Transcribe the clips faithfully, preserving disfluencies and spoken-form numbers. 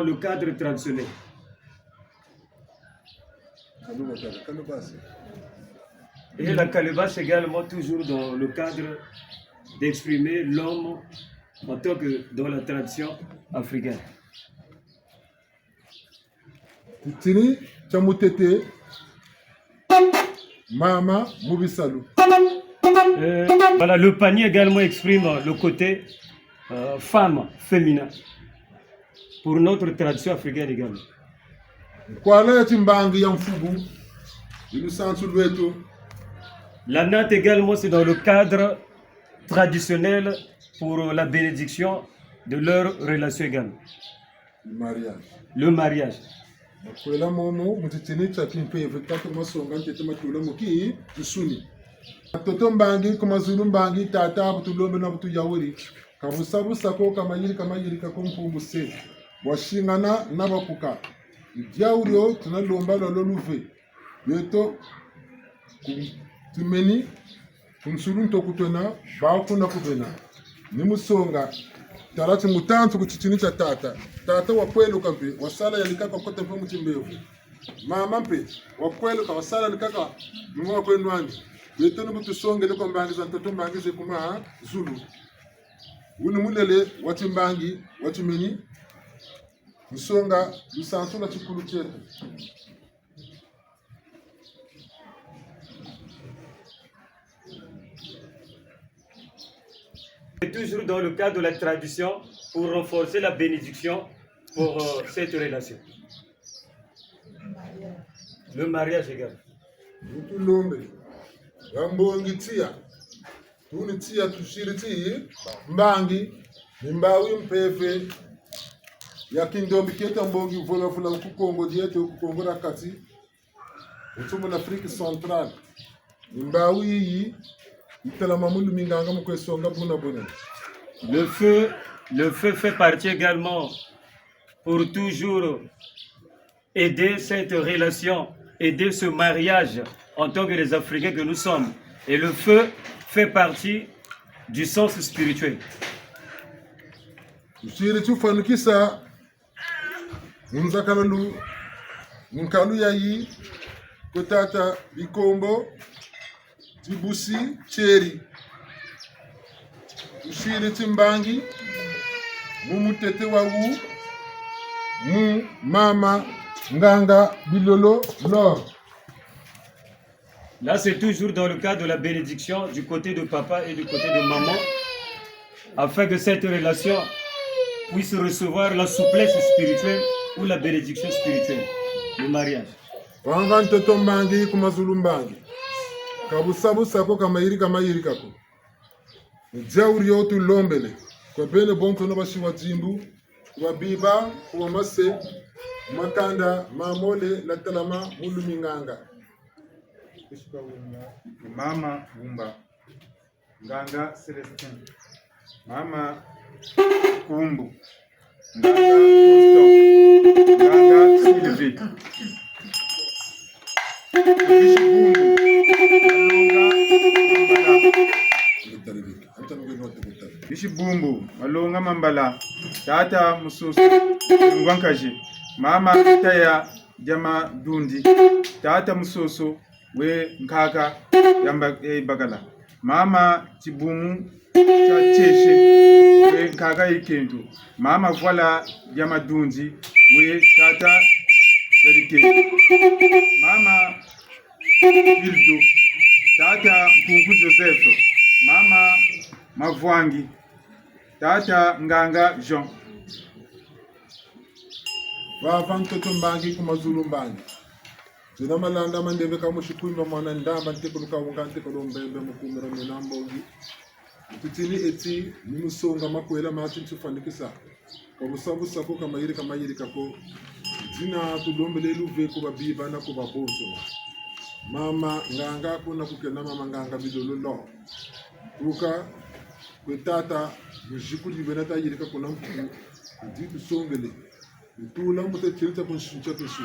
Le cadre traditionnel. Et la calebasse également, toujours dans le cadre d'exprimer l'homme en tant que dans la tradition africaine. Titini tia mutete, mama mu bisalu. Euh, voilà, le panier également exprime le côté, euh, femme, féminin, pour notre tradition africaine également. Nkwala ya timbangi ya mfubu, i lusansu lweto. La natte également, c'est dans le cadre traditionnel pour la bénédiction de leur relation également. Le mariage. Le mariage. Makwela momo, mu titini tia kimpeve, tata ku masonga, ntete matula mu ki, nsuni. Ntoto mbangi, ku mazulu mbangi, tata, bu tulombe na bu tuyawiri. Ka busa busa ko, ka mayirika mayirika ko, Mpungu se. Wasingana na bakuka. Diawu dio, tuna lomba lwa lo luve. Beto, ku, tumeni, ku nsulu nto ku twena, bawu kuna ku bena. Ni mu songa, tala ti mutantu ku titini tia tata. Tata wakweluka mpe, wasala yandi kaka kota mpe mu timbevo. Mama mpe, wakweluka, wasala yandi kaka, mu mwa kwe nwani. Beto ni bu tusongele kwa mbangi za ntoto, mbangi ze ku mazulu. Wuni mulele wa timbangi, wa timeni, mu songa, lusansu lwa tikulu tieto. Et toujours dans le cadre de la tradition, pour renforcer la bénédiction pour, euh, cette relation. Le mariage également. Bu tulombe, ya mbongi tiya. Tuni tiya tusiri ti mbangi, ni mbawu mpeve ya kindombi kieto mbongi vola vola ku Kongo dieto, ku Kongo dia Kati. Nsumu na Afrique centrale. Ni mbawu yiyi, yi talama mu luminganga mu kwe songa buna buna. Le feu, le feu fait partie également pour toujours aider cette relation, aider ce mariage en tant que les Africains que nous sommes. Et le feu fait partie du sens spirituel. Tusiri tufwanikisa mu nzakalalu, mu nkalu yayi, kwe tata Bikombo, Tibusi, Thierry. Tusiri timbangi, mu mutete wawu, mu mama Nganga Bilolo Laure. Là, c'est toujours dans le cadre de la bénédiction du côté de papa et du côté de maman, afin que cette relation puisse recevoir la souplesse spirituelle ou la bénédiction spirituelle du mariage. Vava ntoto mbangi, ku mazulu mbangi. Ka busa busa ko, ka mayirika mayirika ko. Ni diawu dio tulombele kwa beno bonso na basiwa dimbu, ku babiba, ku bamase, makanda mamole, la talama mu luminganga. Mama Wumba, Nganga Célestin, Mama Kumbu, Nganga Constant, Nganga Sylvie. Bisi Bumbu, Malonga Mambala. Bisi Bumbu, Malonga Mambala. Tata Musoso, Ngwankaji. Mama Taya Diamadundi. Tata Musoso, we nkaka ya mba-, ya Ibakala. Mama Tibumu tia Tieshe, we nkaka ya Ikento. Mama Vwala Diamadundi, we tata ya Dikento. Mama Hildo, tata Nkunku Joseph. Mama Mavwangi, tata Nganga Jean. Vava ntoto mbangi, ku mazulu mbangi. Zina malanda mandebe ka musi kwimba mwana ndamba, ntekolo ka wunga, ntekolo mbembe, mukumira mina mbongi. Tutini eti, ni mu songa makwela mati ntufwanikisa. Ka busa busa ko, ka mayirika mayirika ko. Dina tulombele luve ku babiba na ku babonso. Mama Nganga kuna ku kena, Mama Nganga Bilolo Laure. Tuka kwe tata, muziku di bena tayirika kuna mpuku, di tusongele. Ntula mu tetele tia ku nsi, tia ku nsi.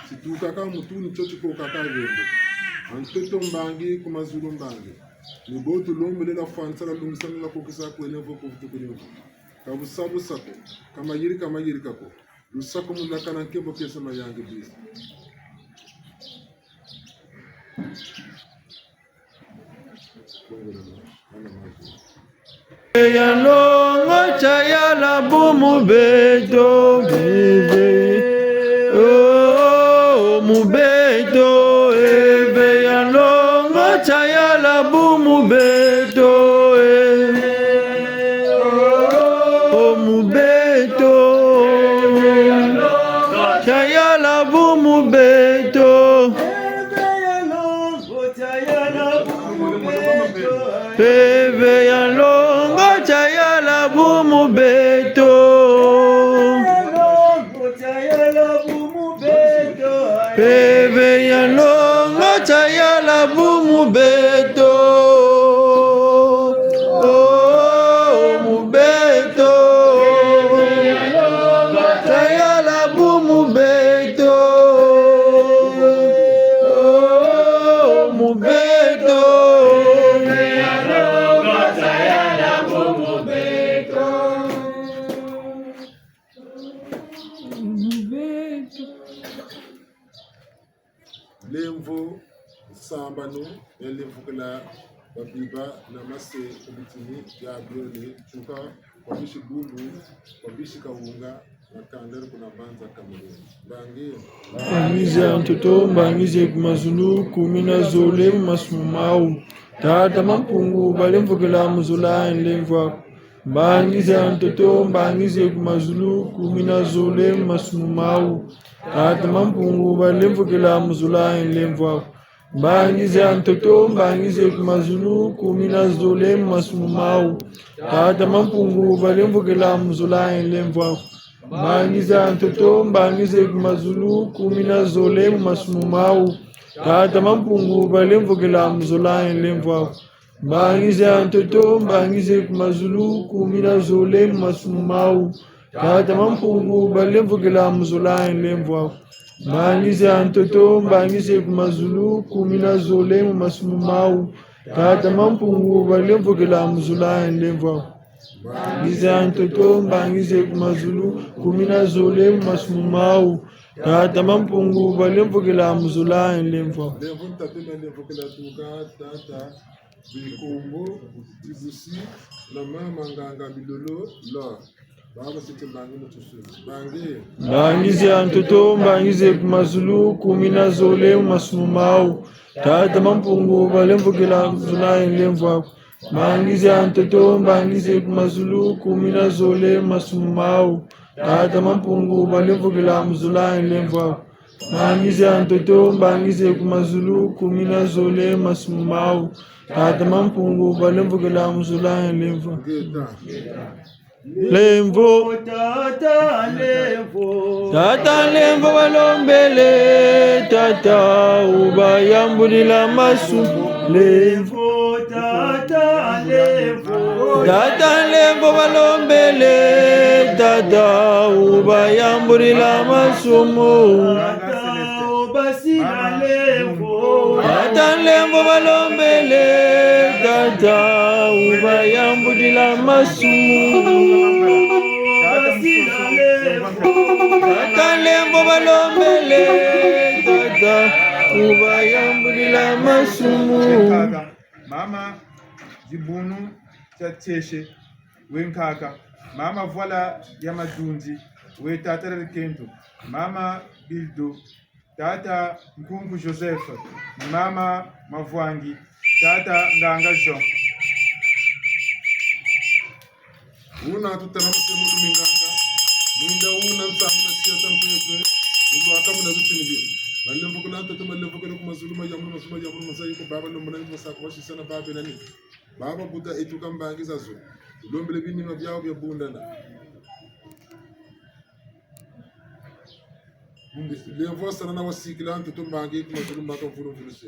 Situka ka mutu ni tio tiko kaka bembe. A ntoto mbangi, ku mazulu mbangi. Ni bo tulombele la fwansa, la lungisa, la kokisa kwene vo ku vutu kuni vo. Ka busa busa ko, ka mayirika mayirika ko. Lusakumunu lwakana nkembo kesa mayangi bizi. Ya nlongo tayala bumu beto, bebe. Oh, mu beto, eve ya nlongo tayala bumu beto, eh. Oh, mu beto, tayala bumu beto. Mpeve ya nlongo tayala bumu beto. Mpeve ya nlongo tayala bumu beto. Oh, mu beto. Tayala bumu beto. Oh, mu beto. Lemvo, nsambanu, ya lemvokela babiba na mase ku bitini bia biole, tuka kwa bisi Bumbu, kwa bisi Kahunga, na kanda kuna mbanza Cameroun. Mbangi. Mbangi za ntoto, mbangi ze ku mazulu, kumi na zole mu masumu mawu. Tata Mampungu, balemvokela mu zola nlemvo aku. Mbangi za ntoto, mbangi ze ku mazulu, kumi na zole mu masumu mawu. Tata Mampungu, balemvokela mu zola nlemvo aku. Mbangi za ntoto, mbangi ze ku mazulu, kumi na zole mu masumu mawu. Tata Mampungu, balemvokela mu zola nlemvo aku. Mbangi za ntoto, mbangi ze ku mazulu, kumi na zole mu masumu mawu. Tata Mampungu, balemvokela mu zola nlemvo aku. Mbangi za ntoto, mbangi ze ku mazulu, kumi na zole mu masumu mawu. Tata Mampungu, balemvokela mu zola nlemvo aku. Mbangi za ntoto, mbangi ze ku mazulu, kumi na zole mu masumu mawu. Tata Mampungu, balemvokela mu zola nlemvo aku. Mbangi za ntoto, mbangi ze ku mazulu, kumi na zole mu masumu mawu. Tata Mampungu, balemvokela mu zola nlemvo aku. Lemvo ntate, balemvokela tuka, tata. Bikongo, Dibusi, na mama nganga Bilolo, la. Baba sete mbangi mu tusulu. Mbangi. Mbangi za ntoto, mbangi ze ku mazulu, kumi na zole mu masumu mawu. Tata Mampungu, balemvokela mu zola nlemvo aku. Mbangi za ntoto, mbangi ze ku mazulu, kumi na zole mu masumu mawu. Tata Mampungu, balemvokela mu zola nlemvo aku. Mbangi za ntoto, mbangi ze ku mazulu, kumi na zole mu masumu mawu. Tata Mampungu, balemvokela mu zola nlemvo. Ngeta. Nlemvo. Tata nlemvo. Tata nlemvo balombele, tata wubayambulila masumu. Nlemvo. Tata nlemvo. Tata nlemvo balombele, tata wubayambulila masumu. Tata wubasila nlemvo. Tata nlemvo balombele, tata wubayambulila masumu. Wubasila nlemvo. Tata nlemvo balombele, tata wubayambulila masumu. Mama Dibunu tia Tieshe, we nkaka. Mama Vwala ya Madundi, we tata dia Lukento. Mama Bildo, tata Nkunku Joseph, mama Mavwangi, tata Nganga Jean. Wuna tutala mutemo luminganga, mwinda wuna nsamu na tiya ta mpeve, mulwaka muna lutini bie. Malemvokela ntoto, malemvokela ku mazulu, mayambulu, mazulu, mayambulu, mazayi ko baba lombo na ni masako basisa na babe na ni. Baba buta etuka mbangi zazo. Lombele binima biawu biabundana. Lemvo sana na wasikila ntoto mbangi ku mazulu mbaka mvulu mvulu se.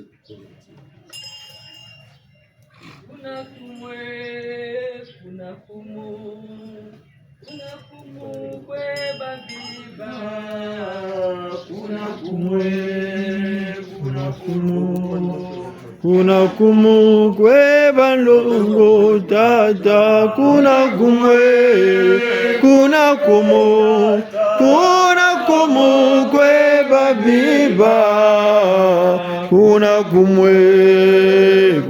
Kuna kumwe, kuna kumu, kuna kumu kwe babiba. Kuna kumwe, kuna kumu. Kuna kumu kwe banlongo tata, kuna kumwe, kuna kumu, kuna Kumukwe babiba, kuna kumwe,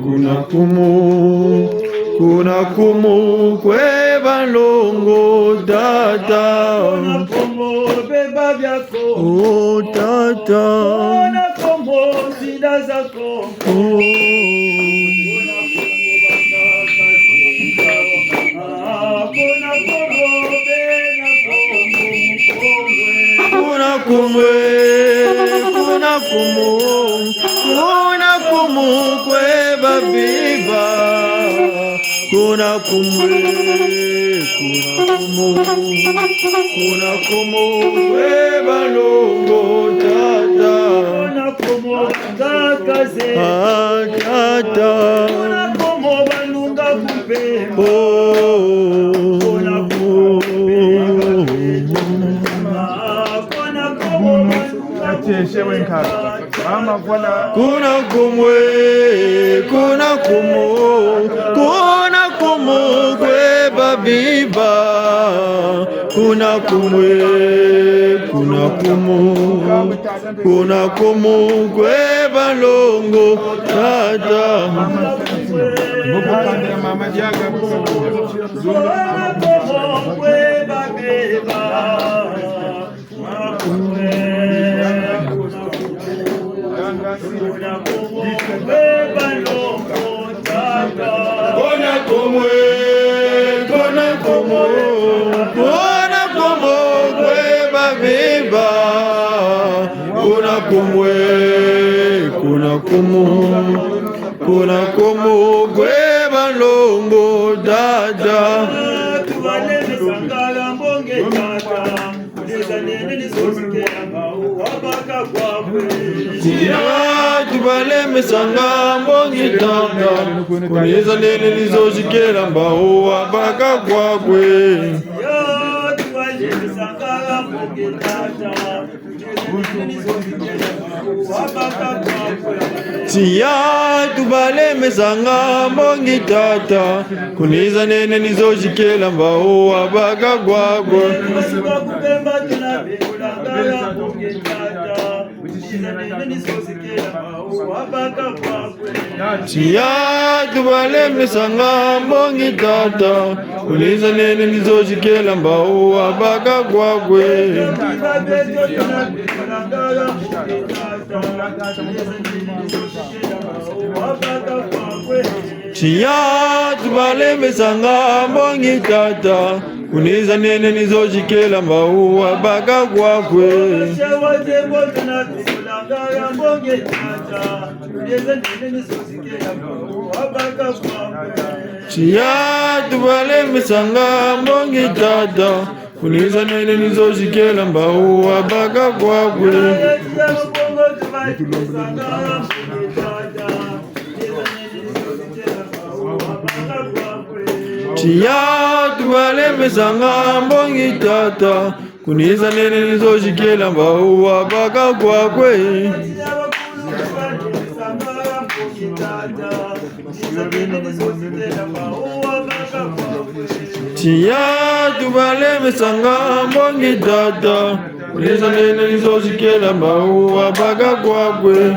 kuna kumu, kuna kumukwe banlongo tata. Kuna Kongo beba biako. Oh tata. Kuna Kongo zinda zako. Oh. Kuna kumwe, kuna kumu, kuna kumukwe babiba. Kuna kumwe, kuna kumu, kuna kumukwe banlongo tata. Kuna kumu tata ze. Ah tata. Kuna kumu banunga kumpemba. Oh. Kuna kumu. Kuna kumu. Mama, voilà. Kuna kumwe, kuna kumu, kuna kumukwe babiba. Kuna kumwe, kuna kumu, kuna kumukwe banlongo tata. Mama Diaga. Kuna kumukwe babiba. Kuna kumwe, kuna kumu, kuna kumukwe babiba. Kuna kumwe, kuna kumu, kuna kumukwe banlongo tata. Tubaleme sangala mbongi tata. Tiya tubaleme sanga mbongi tata, kuniza nene ni zo zikela mbawu wa baka kwa kwe. Tiya tubaleme sanga mbongi tata, kuniza nene ni zo zikela mbawu wa baka kwa kwe. Tiya tubaleme sanga mbongi tata, kuniza nene ni zo zikela mbawu wa baka kwa kwe. Tiya tubaleme sanga mbongi tata, kuniza nene ni zo zikela mbawu wa baka kwa kwe. Tiya tubaleme sanga mbongi tata, kuniza nene ni zo zikela mbawu wa baka kwa kwe. Tiya tubaleme sanga mbongi tata, kuniza nene ni zo zikela mbawu wa baka kwa kwe. Tiya tubaleme sanga mbongi tata, kuniza nene ni zo zikela mbawu wa baka kwa kwe.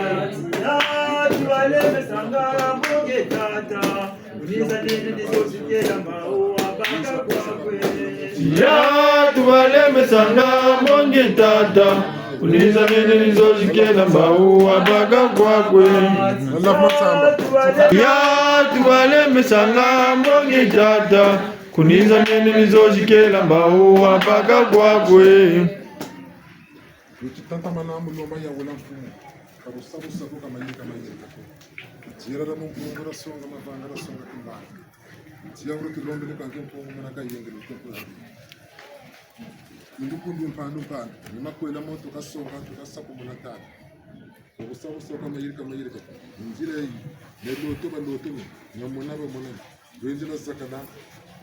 Tiya tubaleme sanga mbongi tata, kuniza nene ni zo zikela mbawu wa baka kwa kwe. Tiya tubaleme sanga mbongi tata, kuniza nene ni zo zikela mbawu wa baka kwa kwe. Lutitatamana mu lomba ya wula mfumu, ka busa busa ko, ka mayirika mayirika ko. Tiya la mu mpungu la songa mavanga la songa kimbanga. Tiya wula tulombele ka nge mpungu muna ka yengele tuku ya. Kundu kundu mpandu mpandu, ni makwela mo tuka songa, tuka sakumuna tata. Ka busa busa ko, ka mayirika mayirika ko. Nzila yi, ne loto ba loto ni, na mona ba mona ni. Lwenze lwa zakana,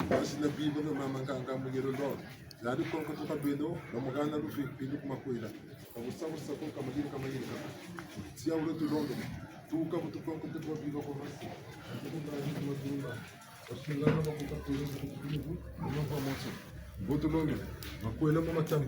basi na biba na mama nganga mu yelo ndo. Yandi konko tuka bendo, na mugana lufi, pindu ku makwela. Ka busa busa ko, ka mayirika mayirika ko. Tiya wula tulombele. Tuka ku tukonko tuka biba ko masi. Tuka biba ko masi. Basungana bakuta kwela ku tukutuku, ku mavwa mosi. Bo tulombele. Makwela ma matama.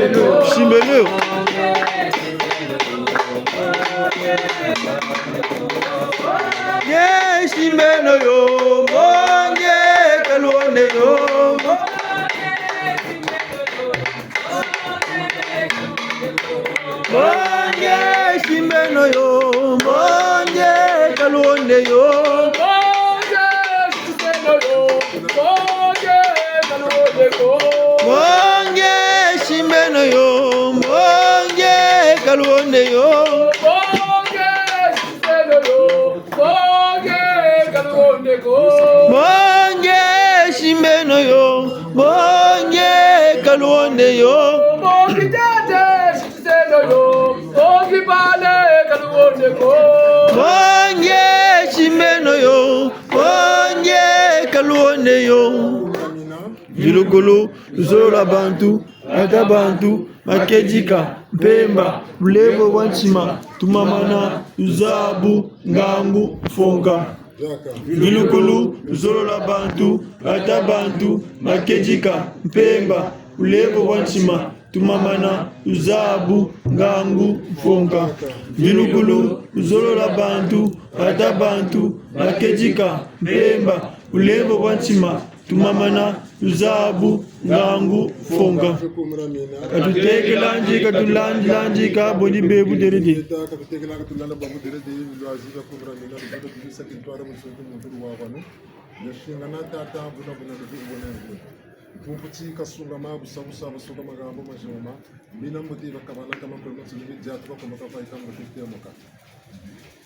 Simbeno yo. Nge simbeno yo, mbonge kalwone yo. Mbonge simbeno yo, mbonge kalwone yo. Mbonge simbeno yo, mbonge kalwone yo. Mbonge simbeno yo, mbonge kalwone yo. Mbonge simbeno yo, mbonge kalwone ko. Mbonge simbeno yo, mbonge kalwone yo. Mbongi tata, simbeno yo, mbongi bale kalwone ko. Mbonge simbeno yo, mbonge kalwone yo. Mvilukulu, luzolo lwa bantu, bata bantu, makedika, mpemba, bulembo bwa ntima, tumamana, luzabu, ngangu, mfonka. Mvilukulu, luzolo lwa bantu, bata bantu, makedika, mpemba, bulembo bwa ntima, tumamana, luzabu, ngangu, mfonka. Mvilukulu, luzolo lwa bantu, bata bantu, makedika, mpemba, bulembo bwa ntima, tumamana, luzabu, ngangu, mfonka. Katutekelandi, katulandilandi, ka boni bebu derede. Mpungu ti kasungama, busa busa, busoka magambo mazoma. Mbina mbuti bakabana kama kwema tsini bidia tu bakoma kavaika mbuti temoka.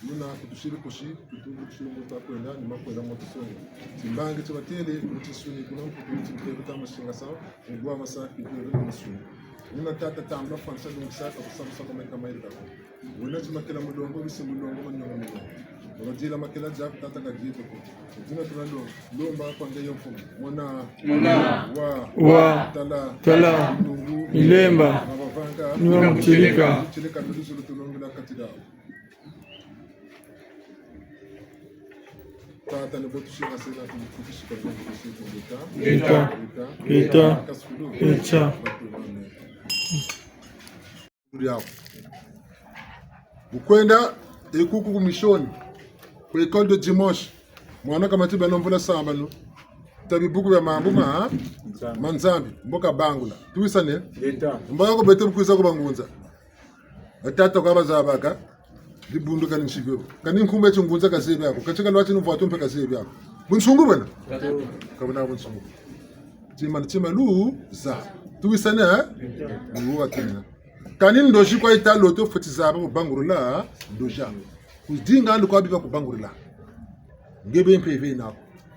Yuna kutusiri kusi, kutu-, kutusiri mbuta kwenda, ni makwenda mwa tusonga. Timbangi tibatele, kuti suni, kuna mputu, timpevu ta masingasa, ugwa masa, kipeve na masuni. Yuna tata tambula fansa, lungisa, kabusa, busa, kama ika mairi kako. Wena ti makela mulongo, bisi mulongo, manyongo, manyongo. Wabadila makela diaku tata ka dieko ko. Dina tuna lo-, lomba kwa nge yo mfumu. Mona. Mona. Wa. Wa. Tala. Tala. Ndungu. Milemba. Mabavanga. Niwa mutilika. Mutilika miluzulu tulongela katila. Tata ni bo tusinga sela tu-, tukusi kwa nge tukusi kwa ngeta. Ngeta. Ngeta. Ngeta. Kasukulu. Ngeta. Amen. Diaku. Bu kwenda ekuku ku mission, ku école de dimanche, mwana kamati beno mvula sambanu, ta bibuku bia mambu ma, ma Nzambi, mbo kabangula. Tuwisane? Ngeta. Mbo ko beto bu kwiza ku bangunza. Batata kwa bazabaka, dibundu kani ntsibio. Kani nkumbu ya tingunza kazebi ako, katika lwati ni mvwatu mpe kazebi ako. Bunsungu bwena? Ngeta. Ka buna bunsungu. Tima, tima luza. Tuwisane, eh? Ngeta. Ni wo wa kena. Kani ndozi kwa yita loto fweti zaba kubangurula ndozi. Kudinga andi kwa biba kubangurula. Nge beni mpe beni nako.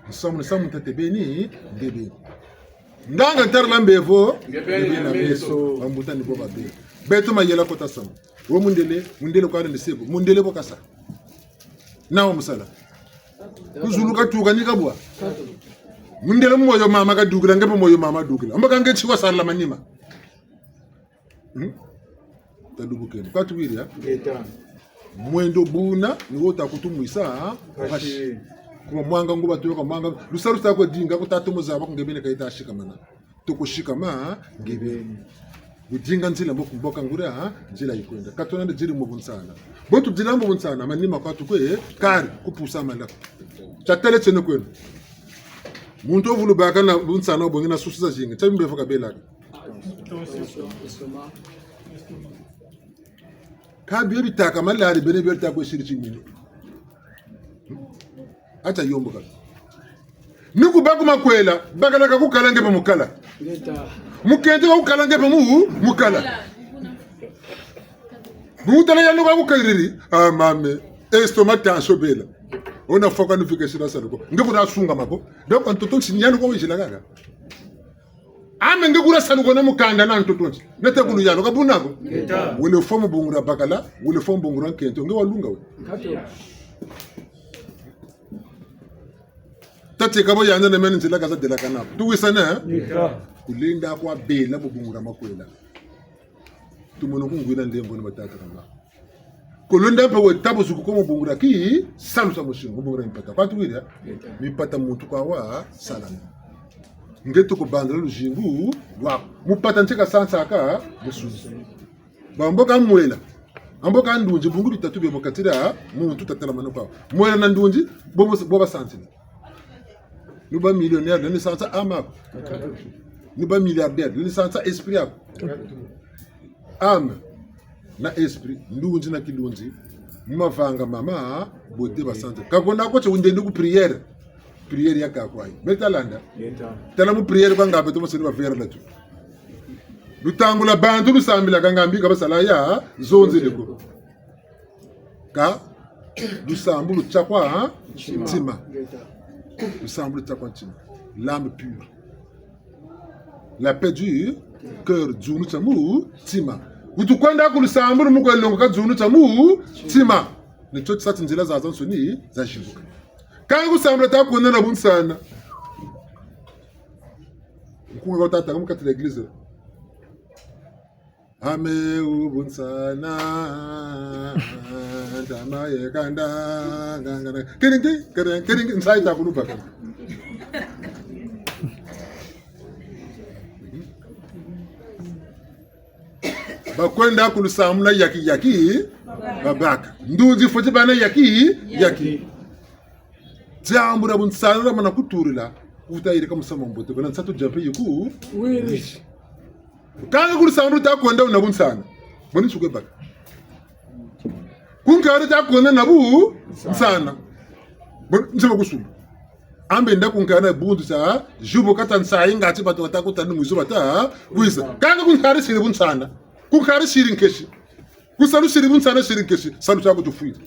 Nsamu, nsamu ntete beni, nge beni. Nganga ntari la mbevo, nge beni na meso. Bambuta ni bo babe. Beto mayela kota samu. Wo mundele, mundele kwa ni sebo. Mundele bo kasa. Na wo musala. Ku zulu katuka ni kabwa. Mundele moyo mama kadukila, nge mpe moyo mama dukila. Mbaka nge ti wa sala manima. Hmm? Tadubukeni. Kwa tuwiri, ha? Ngeta. Mwendo buna, ni wo ta kutumwisa, ha? Mpasi. Mpasi. Kuma mwanga nguba tuyoka mwanga. Lusalu sa kwe dinga, ku tatu muzaba, ku nge beni ka yita sikamana. Toko sikama, ha? Nge beni. Kudinga nzila mbo kumboka ngura, ha? Nzila yikwenda. Ka tuna ndi diri mu bunsana. Bo tudila mu bunsana, manima kwa tukwe, kari, kupusa malako. Tia tele tieno kweno. Muntu wuvulu baka na bunsana wubongi na susu zazingi. Tia bimbevo kabelaka. Ka bio bitaka malari bene bio ta kwe siri timinu. Ata yombo kala. Ni ku ba ku makwela, bakala ka kukala nge mpe mukala. Mukento ka kukala nge mpe mu, mukala. Mutala yandi ka kukaliri, ah, mame, estomac, tension bela. Ona foka ni fika sila salu ko. Nge kuna sungama ko. Donc, ntoto nsi ni yandi ko wizila kaka. Ame nge kula salu ko na mukanda na ntoto nti. Nete kulu yalo ka buna ko. Ngeta. Wele fo mu bungu dia bakala, wele fo mu bungu dia nkento, nge walunga we. Ngeta. Tati kabo yandi na meni nzila kaza delakana. Tuwisane, eh? Ngeta. Kulenda kwa bela mu bungu dia makwela. Tumono ku ngwina ndembo ni batata kama. Kulenda mpe we tabu zuku ko mu bungu dia ki, salu sa musingu, mu bungu dia mipata. Kwa tuwiri, eh? Mipata muntu kwa wa, salana. Nge tuku bandula luzingu lwaku. Mupata nti kasansaka, musuni. Ba mbo ka mwela. A mbo ka ndunzi, bungu bitatu bia mu kati dia muntu tatelamana kwa. Mwela na ndunzi, bo, bo basansila. Ni ba millionnaire, ni sansa âme aku. Ni ba milliardaire, ni sansa esprit aku. Âme na esprit, ndunzi na kilunzi, mu mavanga mama, bote basansa. Ka kwena ko ti wundendi ku prière. Prière ya ka kwa yi. Beta landa. Ngeta. Tala mu prière kwa nga beto moseni ba verre là-dessus. Lutangula bantu lusambilaka nga mbi ka basala ya, zonzele ko. Kâ, lusambulu tia kwa, ha? Ntima. Ntima. Lusambulu tia kwa ntima. L'âme pure. La paix du cœur, dzunu tia mu ntima. Wutu kwenda ku lusambulu mu kwe longoka dzunu tia mu ntima. Ni tio tisa ti nzila zazansoni zazibuka. Kâ ku sambula ta kwenda na bunsana. Nkunga ka wuta tâka mu kati dia église. Ame u bunsana, ntama ye kanda, ngangana, kiringi, kiringi, kiringi, nsayi ta kulu baka. Bakwenda ku lusambulu na yaki, yaki, babaka. Ndunzi fweti bâ na yaki, yaki. Diambu dia bunsana dia mana kutulila, kuta yirika musamu wa mbote, kuna nsatu dia mpe yiku, wiri. Kanga ku lusambulu ta kwenda wuna bunsana. Boni nsuke baka. Ku nkari ta kwenda na bunsana. Boni nsuke kusumba. Ambe nda ku nkari na bundu sa, jubu kata nsayi ngati bantu bata kutani mwizu bata kwiza. Kanga ku nkari siri bunsana. Ku nkari siri nkesi. Ku salu siri bunsana siri nkesi. Salu tiaku tufwiri.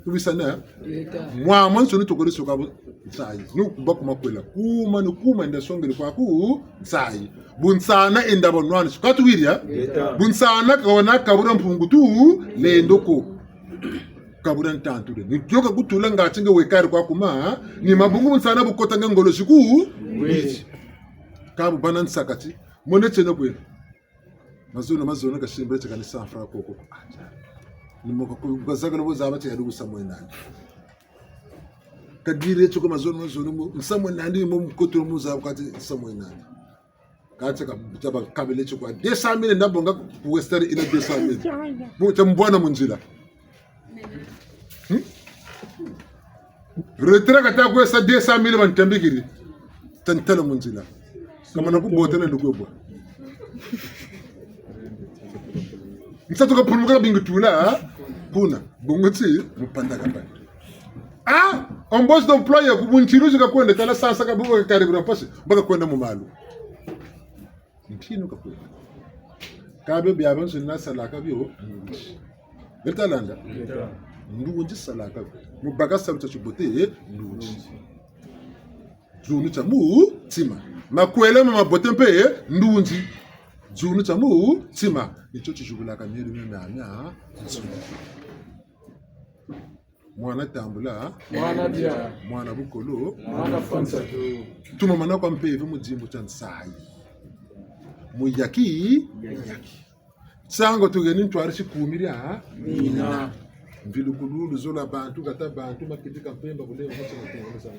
Tubisana? Ngeta. Mwa mwansoni tukweri soka bu-, nsayi. Ni kuba ku makwela. Kuma ni kuma enda songele kwaku nsayi. Bunsana enda banwanisi. Ka tuwiri, eh? Ngeta. Bunsana ka wena kabula mpungu tu lendo ko. Kabula ntantu le. Ni yoka kutula ngati nge wekari kwa kuma. Ni mabungu bunsana bukota nge ngolo ziku. Weti. Ka bubâ na nsakati. Mone tiena kwena. Mazono, mazono, kasimbila tia kani cent francs koko. Ni mo ka ku-, kazakala bo zaba tia yadi ku samu wena nandi. Kadiri tia ko mazono, mazono, mo, samu wena nandi, mo mukoto mo zaba kati samu wena nandi. Kati ka, tia ba kabele tia kwa deux cent mille nda bonga ku Western ina deux cent mille. Mu, tia mbwana mu nzila. Hmm? Retrait kata kwe sa deux cent mille bantambikiri. Tantala mu nzila. Kamana ku botana ndukwe bwa. Nsatu kapulumuka kabingi tula, ha? Kuna, bongo ti, mupanda kabani. Ah, embauche d'emploi ya ku buntilu zika kwenda tala sasa ka buka karibura mpasi, baka kwenda mu malu. Ntinu ka kwenda. Ka bio biabiansoni nasalaka bio, ndunzi. Beta landa? Beta. Ndunzi salaka bio. Mu baka salu tia tibote, ndunzi. Dzunu tia mu ntima. Makwela ma mabote mpe, ndunzi. Dzunu tia mu ntima. Ni tio tizibulaka mielo mia miamia, ntima. Mwana tambula. Mwana bia. Mwana bukolo. Mwana fwa nsatu. Tumamana kwa mpeve mu dimbu tia nsayi. Mu yaki, yaki. Nsangu tuheni ntwari si kumiri, ha? Mina. Mvilukulu, luzolo lwa bantu, kata bantu, makiti ka mpemba, bulembo, mutsi mutunga, musanga.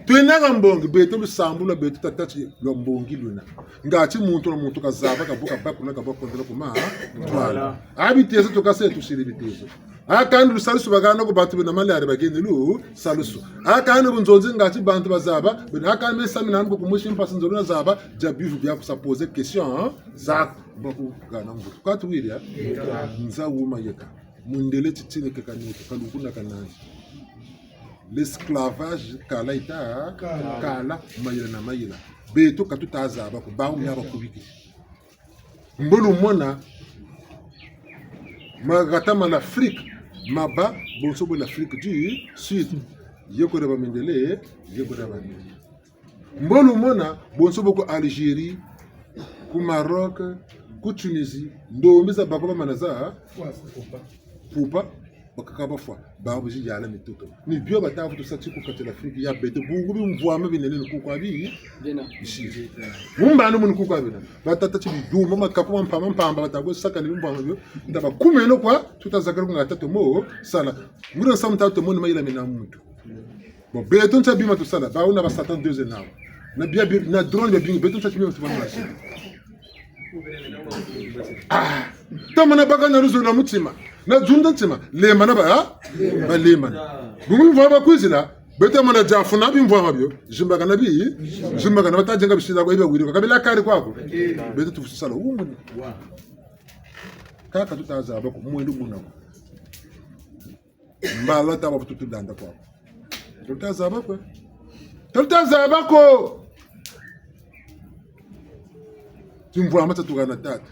Twena ka mbongi, beto lusambulu lwa beto tata ti lwa mbongi lwena. Ngati muntu na muntu kazaba, kabu kabakula, kabu kondela kuma, ntwala. A bitezo tukase tusiri bitezo. A kani lusalusu bakana ko bantu bena malari bakeni lusalusu. A kani bunzonzi ngati bantu bazaba, bena a kani mesa mina nko kumusi mpasi nzolo nazaba, dia bivu bia ku sa poser question, hein? Za bakukana mbutu. Ka tuwiri, eh? Nza wuma yeka. Mundele titini ke kanete, kalukuna kanani. L'esclavage kala yita, kala, mayela na mayela. Beto ka tuta zaba ko, bawu mia bakubiki. Mbo lumona, mahata ma l'Afrique, mabâ, bonso bo l'Afrique du Sud. Yeko dia bamindele, yeko dia bamindele. Mbo lumona, bonso bo ku Algérie, ku Maroc, ku Tunisie, ndombi za bako bamana za pupa, bakaka bafwa, babu zi yala mitoto. Ni bio bata vutu sa ti ku kati l'Afrique ya beto, bungu bimvwama binene ni kuku abi, bina. Bisi. Mu mbandu mu ni kuku abi bina. Batata ti biduma, makapu ma mpamba, mpamba, bata kwe saka ni bimvwama bio, nda bakumeno kwa, tuta zakala ku nga tatomo, sala. Nguri nsamu tatomo ni mayela mena muntu. Bon, beto ntia bima tusala, bawu na ba Satan deux nawu. Na bia, bia, na drone bia bingi, beto nsa timia ntima na si. Ah, tamana baka na luzolo lwa mutima. Na zunda ntima, lembana ba, ha? Balembana. Bungu bimvwama bakwizila, beto mana diafuna bimvwama bio, zimbakana bi, zimbakana bata zenga bisila kwa bia wiri, ka bia kari kwaku. Beto tufweti sala, wumbu ni. Kaka tuta zaba ko, mwendo muna ko. Mbala taba vutu tulanda kwaku. Tata zaba ko. Tata zaba ko. Timvwama tia tukana tata.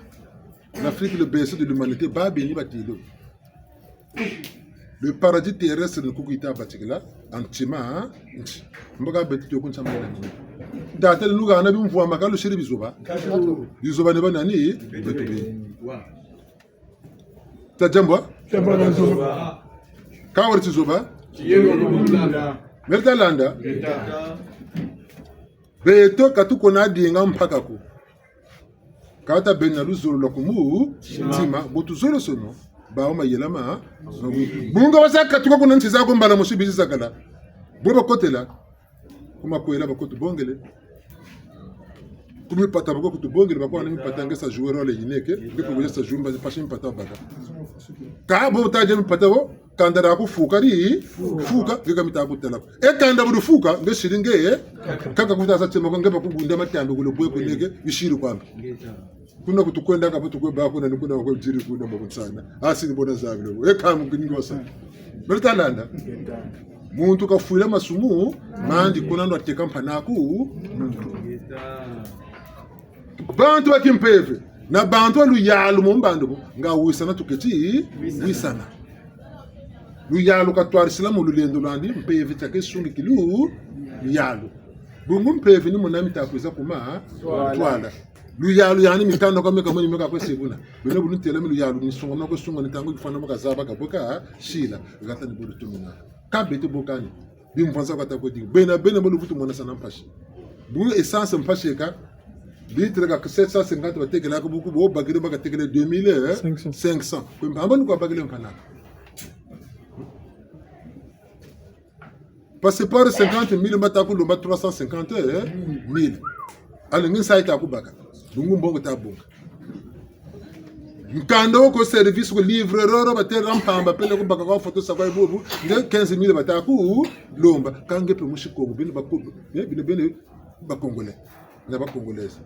L'Afrique, le berceau de l'humanité, ba beni batêle. Le paradis terrestre ni kuku yita batikila, en ntima, hein? Nti. Mbo ka beto tuku nsa mwana ni. Tata ni nuka na bimvwama ka lusiri bizoba. Bizoba ni ba nani? Beto beni. Wa. Tadiambwa? Tadiambwa na zoba. Ka weri tizoba? Tiyelo kulanda. Meri talanda? Ngeta. Beto ka tukona dinga mpaka ko. Ka tabeni na luzolo lwa ku mutima, bu tuzolosono, bawu mayela ma, bungu wasa katuka kuna nsi zaku mbala mosi bizi zakala. Bo bakotela. Ku makwela bakutubongele. Ku mipata bakutubongele, bakwana mipata nge sa jouer rôle yineke, nge pe nge sa jouer mba, mpasi mipata baka. Ka bo taje mipata bo, kanda diaku fuka di, fuka, nge ka mita kutala. E kanda bu difuka, nge siri nge, eh? Kaka kuta sa tsema ko nge bakugunda matambi kulo bwe kuneke, bisiri kwambi. Kuna ku tukwendaka, bu tukwe ba kuna, ni kuna bakwe diri kuna mbo kunsana. Asi ni bo na zabile. E kamu kini ngosa. Meri talanda. Muntu kafwila masumu mandi kuna ndo ateka mpanaku. Bantu ba kimpeve na bantu ba luyalu mu mbandu bu, nga wisana tuketi wisana. Luyalu katwarisila mu lulendo lwandi, mpeve tiake sungi kilu luyalu. Bungu mpeve ni muna mita kwiza kuma twala. Luyalu yani mikanda kwa meka mweni meka kwe sebuna. Beno bu nitela mi luyalu ni sunga mako sunga ni ntangu kifwana maka zaba ka boka sila. Gata ni bulu tumina. Ka beto bokani. Bimvwanza kata kwe di. Bena, bena bulu vutu mwana sana mpasi. Bu essence mpasi ka. Litre ka sept cent cinquante batekela ko buku bo bakiri baka tekele deux mille cinq cents. Kwe mpamba ni kwa bakiri mpanaka. Passeport cinquante mille, bata kulomba trois cent cinquante mille. Alors, nge nsayi ta kubaka. Bungu mbongo ta bunga. Nkanda wo ko service ko livre roro, batêla mpamba pele kubaka kwa photo sa kwa bubu, nge quinze mille bata kulomba. Ka nge pe musi Kongo, beno ba Kongo, eh, beno, beno ba Congolais. Na ba Congolaises.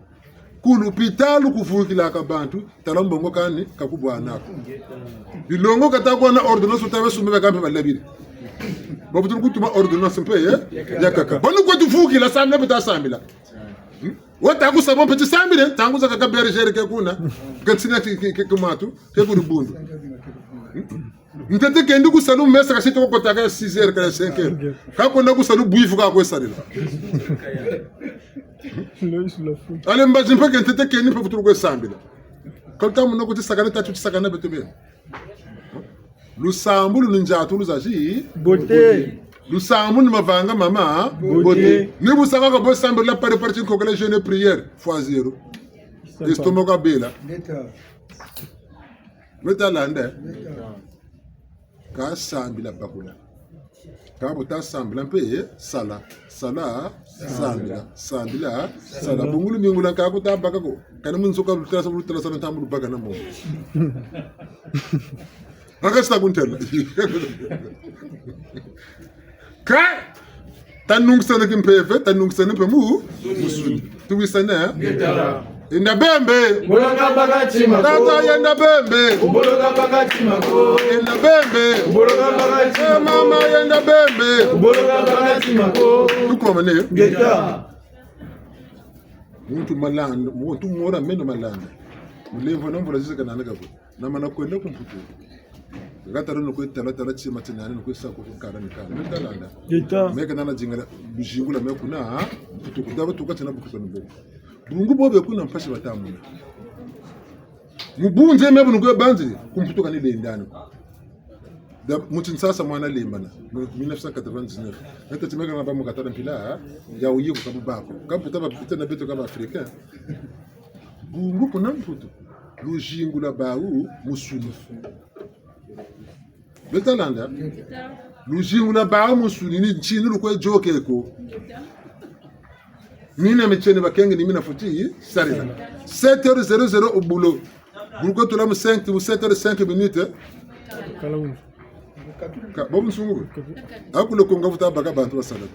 Ku lupitalu kuvukilaka bantu, tala mbongo kani, ka kubwana ko. Bilongo kata kuwa na ordonnance, wuta be sumba baka mpe balabiri. Bavutulu kutuma ordonnance mpe, eh? Yakaka. Banu kwe tuvukila, sambila mpe ta sambila. Hmm? Wata kusa bo mpe ti sambile, ntangu zakaka bergerie ke kuna. Ke ntsina ki, ki, ki, ki matu, ke kuri bundu. Hmm? Ntete kendi ku salu, mesa kasi toko kotaka ya six heures kala cinq heures. Ka kwenda ku salu, bwifu ka kwe sarila. Allez, mbazi mpe ke ntete kendi mpe vutulu kwe sambila. Ka luta mona ko ti sakana, tatu ti sakana beto beni. Lusambulu ni nziatulu zazi. Beauté. Lusambulu ni mavanga mama. Beauté. Beauté. Ni bu saka ko bo sambila pare pare ti nkokela jeûne prière. Fois zéro. Estomac ka bela. Meri talanda. Ka sambila bakula. Ka bu ta sambila mpe, sala. Sala, sambila. Sambila, sala. Bungu lumingu lwa nkaku ta baka ko. Kani mu nzo ka lutala sa, lutala sa, ntambu lubaka na mo. Rakasi ta kuntela. Ka tanungisana kimpeve, tanungisana mpe mu, musuni. Tuwisane, eh? Ngeta. Yenda bembe. Boloka baka tima ko. Tata yenda bembe. Boloka baka tima ko. Yenda bembe. Boloka baka tima ko. Eh, mama yenda bembe. Boloka baka tima ko. Tukomane. Ngeta. Muntu malanda, muntu mora meno malanda. Mulemvo na mvula zizi kanana kabu. Na mana kwenda ku Mputu. Nga tala no kwe tala tala tima tina ni kwe sa ko kala ni kala. Meri talanda. Ngeta. Meka nana zingala, luzingu lwa me kuna, ha? Mputu ku daba tuka tina bukuta ni bo. Bungu bo be kuna mpasi bata mona. Mu bunze me bu ni kwe banzi, ku Mputu kani lendani. Da, mu Kinshasa mwana lembana, mu mille neuf cent quatre-vingt-dix-neuf. Nata ti meka na ba mu katala mpila, ha? Ya wuyi ku kabu bako. Ka Mputu ba pita na beto ka ba Africains. Bungu kuna Mputu. Luzingu lwa bawu musuni. Meri talanda? Luzingu lwa bawu musuni ni ntinu lukwe zoke ko. Mina mitieni bakenge ni mina fweti sarila. Sept heures zéro zéro au boulot. Buluko tula mu cinq, mu sept heures cinq minutes. Kala wunu. Ka, bo bunsungu bo. Aku le konga futa baka bantu basala.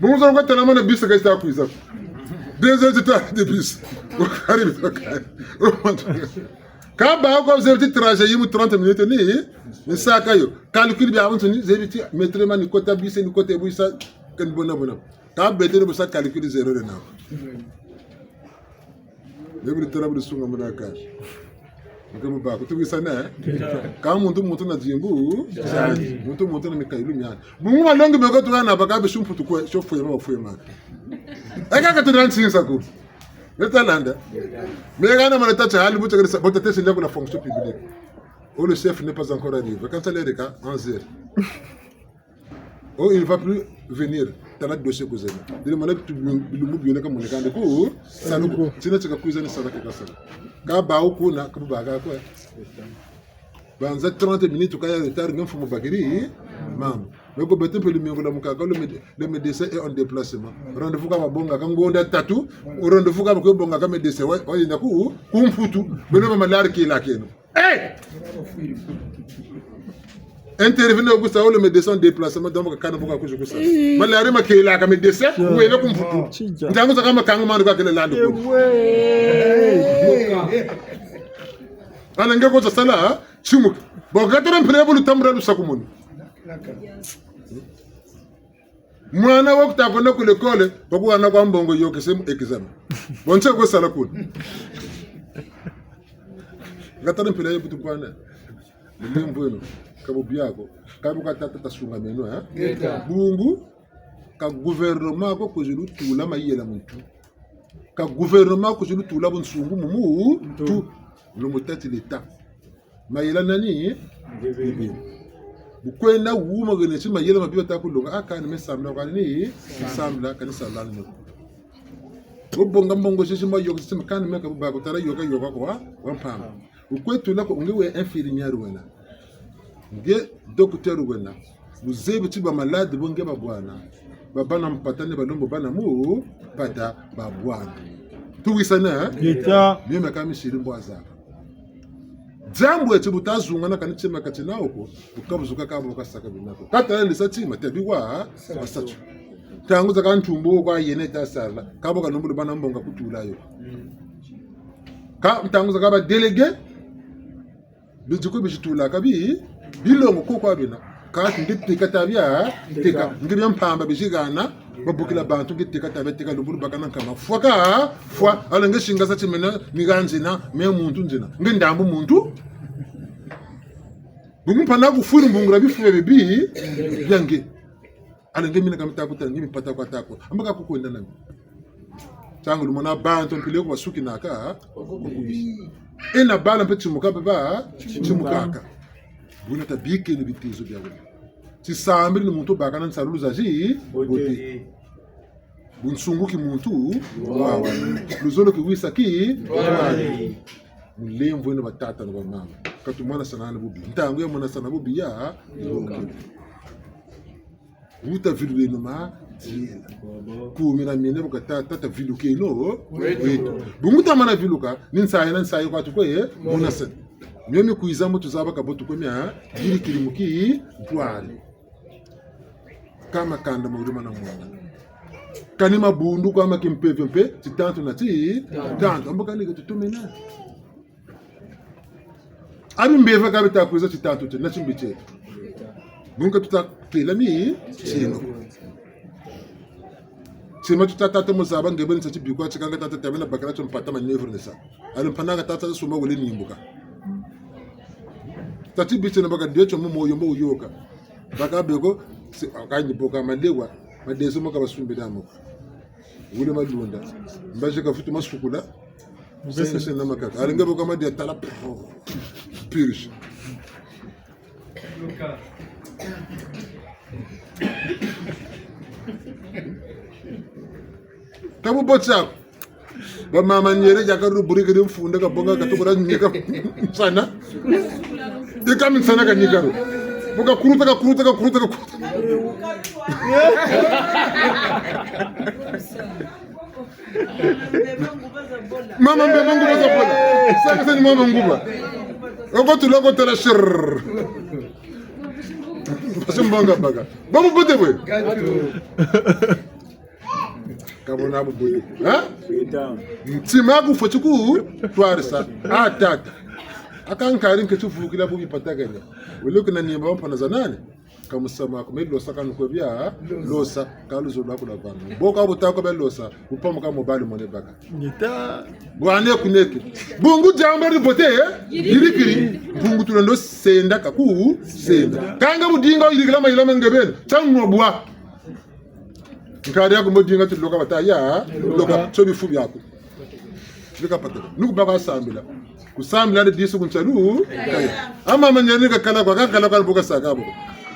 Bungu za kwa tala mana bus ka yita kwiza. Deux heures de temps de bus. Kari baka. Ka ba kwa zebi ti trajet yi mu trente minutes ni, ni saka yo. Calcul bia buntu ni, zebi ti mettre ma ni kota bus, ni kota bu yisa, kani bona bona. Ka beto ni bu sa calcul zéro de na. Bebele tala buli sunga muna ka. Nge mu ba, ku tuwisane, eh? Ka muntu muntu na dimbu, muntu muntu na mikayulu miandi. Bungu malongi meko tuwa na baka bisu mputu kwe, sio fwema, fwema. Eka ka tuna nsinsa ku. Beta landa. Meka na mana tata hali buta kesa, bota tesi ndako la fonction publique. Oh, le chef n'est pas encore arrivé. Quand ça l'est, onze heures. Oh, il va plus venir. Tala dossier ku zena. Dile mana tu bilumbu biole ka moneka nde ku salu ko. Tina tika kwiza ni sala ke ka sala. Ka ba wo kuna, ka bu baka kwe. Banza trente minutes ka ya retard, nge mfumu bakiri. Mama. Loko beto mpe lumingu lwamukaka, le méde-, le médecin est en déplacement. Rendez-vous ka babongaka ngonda tatu, rendez-vous ka bakwe bongaka médecin, wa, wayenda ku, ku Mputu, beno ba malari kila keno. Eh! Intervenir ku sa, oh, le médecin en déplacement, donc, kana boka kuzu ku sa. Malari ma kila ka médecin, wele ku Mputu. Ntangu zakaka makangu mandi kwa kele landi ku. Ala nge ko za sala, ha? Timuka. Bon, gatara mpila bulu tambula lusakumunu. Mwana wo kuta kwenda ku l'école, bakuhana kwa mbongo yôkese mu examen. Bon, ntie kwe sala kuna. Gatala mpila ye butu bwana. Ni mbweno, ka bubi ako, ka bu ka tata tasungameno, eh? Ngeta. Bungu, ka gouvernement ko kwizi lutula mayela muntu. Ka gouvernement kwizi lutula bunsungu mu muntu. Lumbu tâ ti l'État. Mayela nani? Ngebe. Bu kwenda wuma gene ti mayela mabi bata kulonga. Ah, kani me sambila, kani ni sambila, kani sambila ni. Bo bonga mbongo sisi ma yôka sisi ma kani me ka bu ba kutala yôka yôka kwa, wa mpamba. Bu kwe tula ko nge we infirmière wena. Nge docteur wena. Bu zebi ti ba malade bo nge babwana. Babâ na mpata ni balembo bâ na mu, mpata babwana. Tuwisane, eh? Ngeta. Mio meka misiri mbwa zaka. Diambu eti bu tazungana kani tima kati na wo ko, bu kabuzuka ka bo kasaka bina ko. Ka tala lisa tima, tabi wa, wasatu. Ntangu zakaka ntumbu kwa yena ta sala, ka bo ka nombolo bâ na mbongo kutula yo. Ka ntangu zakaka ba délégué, bizi ko bizi tulaka bi, bilongo ko kwa bina. Kati nge teka tabia, teka. Nge bia mpamba bizigana, babukila bantu nge teka tabia, teka lubulu bakana nkama. Fwa ka, fwa, ala nge singa sa timena, ni ga nzina, me muntu nzina. Nge ndambu muntu. Bungu mpa na kufwiri mbungula bifu bia bibi, bia nge. Ala nge mina ka mita kuta, nge mipata kwa tako. Amba ka kukwenda na mi. Ntangu lumona bantu mpila ko basukinaka, e na bala mpe timuka mpe ba, timukaka. Buna tabikeni bitezo bia buna. Tisambiri ni muntu bakana nsalulu zazi, bote. Bunsungu ki muntu, wawa. Luzolo ki wisa ki, wawa. Mulemvo eno batata na bamama. Ka tumona sana na bubi. Ntangu ya mona sana bubi ya, yoka. Wuta vilukeno ma, tiela. Kumina mine bu ka ta, tata vilukeno, weto. Bungu tamana viluka, ni nsayi na nsayi kwa tukwe, mona sa. Mio mi kwiza mu tuzaba ka bo tukwe mia, yirikiri mu ki, ntwari. Ka makanda ma wuri mana mona. Kani mabundu kwa ma kimpeve mpe, titantu na ti, tantu. Ambo kani ke tutumena. Abi mbeva ka bita kwiza titantu ti, na timbi tieto. Bungu tuta tela mi, tieno. Tima tuta tata mu zaba nge beni sa tibikwa tikanga tata tabena bakala tio mpata manœuvre ni sa. Alo mpana ka tata sumba wele nimbuka. Tati biti na baka dio tio mu moyo mbo wuyoka. Baka beko, si, ka ni boka malewa, madezo mo ka basumbi na mo. Wule malunda. Mbazi ka futu masukula. Sense na makaka. Alinga boka madia tala. Purge. Tabu botsa. Ba mama nyere yaka ruburi kiri mfunda ka bonga ka tukura nyika nsana. Ika nsana ka nyika ro. Bu kakuluta, kakuluta, kakuluta, kakuluta. Mama Mbemba nguba za bola. Saka sani mama nguba. Oko tula ko tala shirr. Basi mbonga baka. Ba mubote bwe. Ka bwena bubote. Ha? Ntima ku fweti ku twarisa. Ah, tata. Aka nkari nketi vukila bubi patakanya. Wele kuna nimba mpana za nani? Ka musamu aku me losa kanu kwe bia losa, ka luzolo lwaku lwa vanga. Bo ka buta ko bia losa, bu pamuka mobali mone baka. Ngeta. Bwane kuneke. Bungu diambu dia bubote, eh? Yirikiri. Bungu tulendo senda kaku senda. Kanga budinga yirikila mayela ma nge beni. Tia nwa bwa. Nkari aku mbo dinga ti loka bata ya, loka, tio bifu biaku. Bika pataka. Nuku baka sambila. Kusambila ni disu ku ntialu. Kaya. Ama manyani kakala kwa, kakala kwa bu kasaka bo.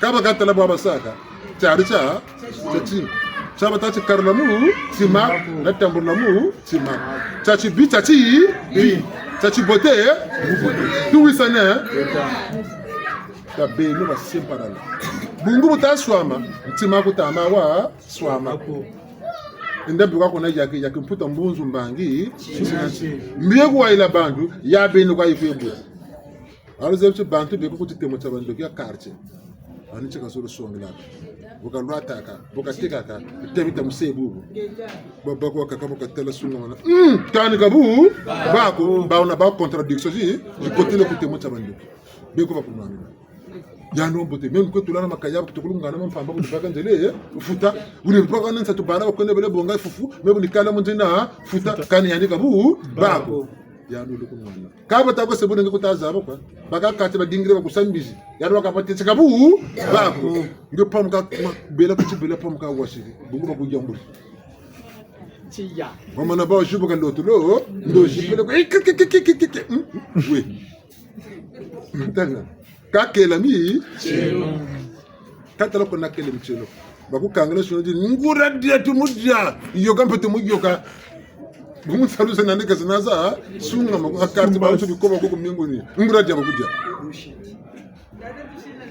Kaba katala bwa basaka. Tiari tia, tia ti. Tia bata ti karila mu, tima, na tambula mu, tima. Tia tibi, tia tibi. Tia tibote, tuwisane. Ka beno ba semparala. Bungu buta swama, ntima ku tama wa swama ko. Enda bika kuna yaki, yaki mputa mbunzu mbangi. Mbi ye ku wayila bantu, ya beno kwa yikwe bu. Alu zebi ti bantu beko ku titemo tia bandoki ya quartier. Ani tika zolo songela. Bu kalwataka, bu katekaka, tebita muse bubu. Baba kwa kaka bu katela sungamana. Mm, kani kabu, bako, ba wuna ba contradiction zi, zikotele ku titemo tia bandoki. Beko bakunwana. Yandi wa mbote, même kwe tulana makaya, kutukulu ngana mampamba, kutu baka nzele, eh, futa. Wune baka nansa tubala, bakwene bele bonga fufu, même ni kala mu nzina, futa, kani yandi kabu, bako. Yandi wulu kunwana. Ka bata ko se bu nge kuta zaba kwa. Baka kati badingire bakusambizi. Yandi waka bate ti kabu, bako. Nge pamuka, ma, bela kuti bela pamuka wasiri. Bungu bakuyamburi. Tiya. Wamana ba wajubu ka loto lo, ndo jipele ko, eh, ki, ki, ki. Hmm? Oui. Ntanga. Kakela mi? Tielo. Katala ko nakele mitielo. Bakukangela suna di, nguria dia tumudia. Yoka mpe tumuyoka. Bungu nsalu za nandi ka zina za, sungama, ha quartier ba nso bikoba ko ku minguni. Nguria dia bakudia.